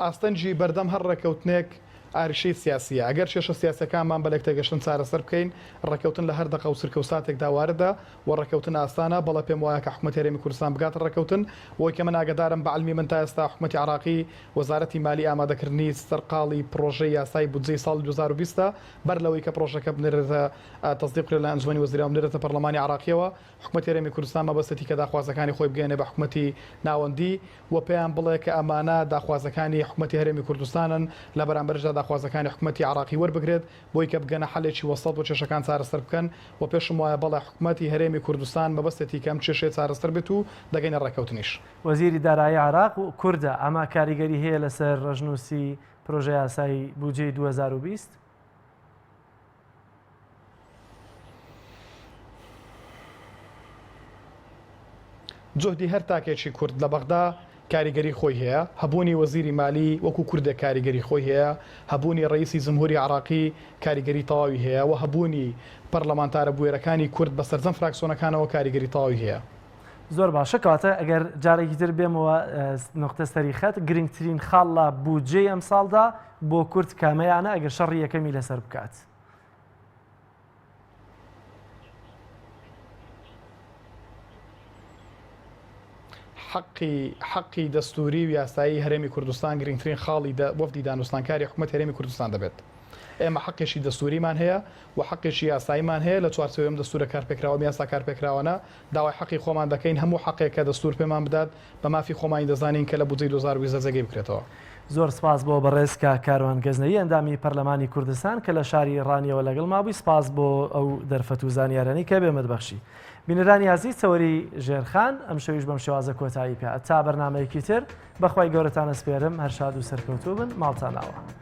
ئاستەنگی بەردەم هەر ڕێککەوتنێک ئاریشەی سیاسییە. ئەگەر کێشە سیاسییەکانمان بە لێکتێگەشتن چارەسەر بکەین، ڕێککەوتن لە هەر دەقە و چرکە و ساتێکدا واردە و ڕێککەوتن ئاسانە. بەڵێ پێم وایە کە حکومەتی هەرێمی کوردستان بگاتە ڕێککەوتن. وەی کە من ئاگەدارم بە عەلمی من تا ئێستا حکومەتی عێراقی وەزارەتی مالی ئامادەکردنی سەرقاڵی پڕۆژەی یاسای بودجەی ساڵی 2020 ە بەر لەوەی کە پڕۆژەکە بنێرێتە تەسدیق بکرێت لە ئەنجومەنی وەزیران و بنێرێتە پەرلەمانی عێراقییەوە. حکومەتی هەرێمی کوردستان مەبەستێتی کە داخوازەکانی خۆی بگەیەنێ بە حکومەتی ناوەندی و پێیان بڵێ کە ئەمانە داخوازەکانی حکومەتی هەرێمی کوردستانن، لە بەرامبەرشدا. داخوازەکانی حکومەتی عێراقی وەربگرێت بۆی کە بگەنە حەلێکی وەسەت و کێشەکان چارەسەر بکەن و پێشم وایە بەڵێ حکومەتی هەرێمی کوردستان مەبەستێتی کە ئەم کێشەیە چارەسەر بێت و دەگەینە ڕێککەوتنیش. وەزیری دارایی عێراق کوردە، ئەمە کاریگەری هەیە لەسەر ڕەشنووسی پرۆژەیاسای بودجەی 2020؟ جوهدی هەر تاکێکی کورد لە بەغدا کاریگەری خۆی هەیە، هەبوونی وەزیری مالی وەکو کوردێک کاریگەری خۆی هەیە، هەبوونی ڕەئیسی جمهوری عراقی کاریگەری تەواوی هەیە و هەبوونی پەرلەمانتارە بوێرەکانی کورد بە سەرجەم فراکسۆنەکانەوە کاریگەری تەواوی هەیە. زۆر باشە کەواتە ئەگەر جارێکی تر بێمەوە نوقتە سەری خەت گرنگترین خاڵ لە بودجەی ئەمساڵدا بۆ کورد کامەیانە ئەگەر شەڕی یەکەمی لەسەر بکات؟ حەقی حەقی دەستووری و یاسایی هەرێمی کوردستان گرنگترین خاڵی وەفدی دانوستانکاری حکومەتی هەرێمی کوردستان دەبێت. ئێمە حەقێکی دەستووریمان هەیە و حەقێکی یاساییمان هەیە لە چوارچێوەی ئەم دەستوورە کارپێکراوە ئەم یاسا کارپێکراوانە داوای حەقی خۆمان دەکەین هەموو حەقێک کە دەستوور پێمان بدات بە مافی خۆمانی دەزانین کە لە بودجەی 2020 جێگەی بکرێتەوە. زۆر سپاس بۆ بەڕێز کاک کاروان گەزنەیی ئەندامی پەرلەمانی کوردستان کە لە شاری ڕانیەوە لەگەڵما بووی سپاس بۆ ئەو دەرفەت و زانیارانەی کە بێمەت بەخشی. بینەرانی ئازیز تەوەری ژێرخان ئەمشەویش بەم شێوازە کۆتایی پێ هات تا بەرنامەیەکی تر بەخوای گەورەتان ئەسپێرم هەر شاد و سەرکەوتوو بن ماڵتان ئاوا.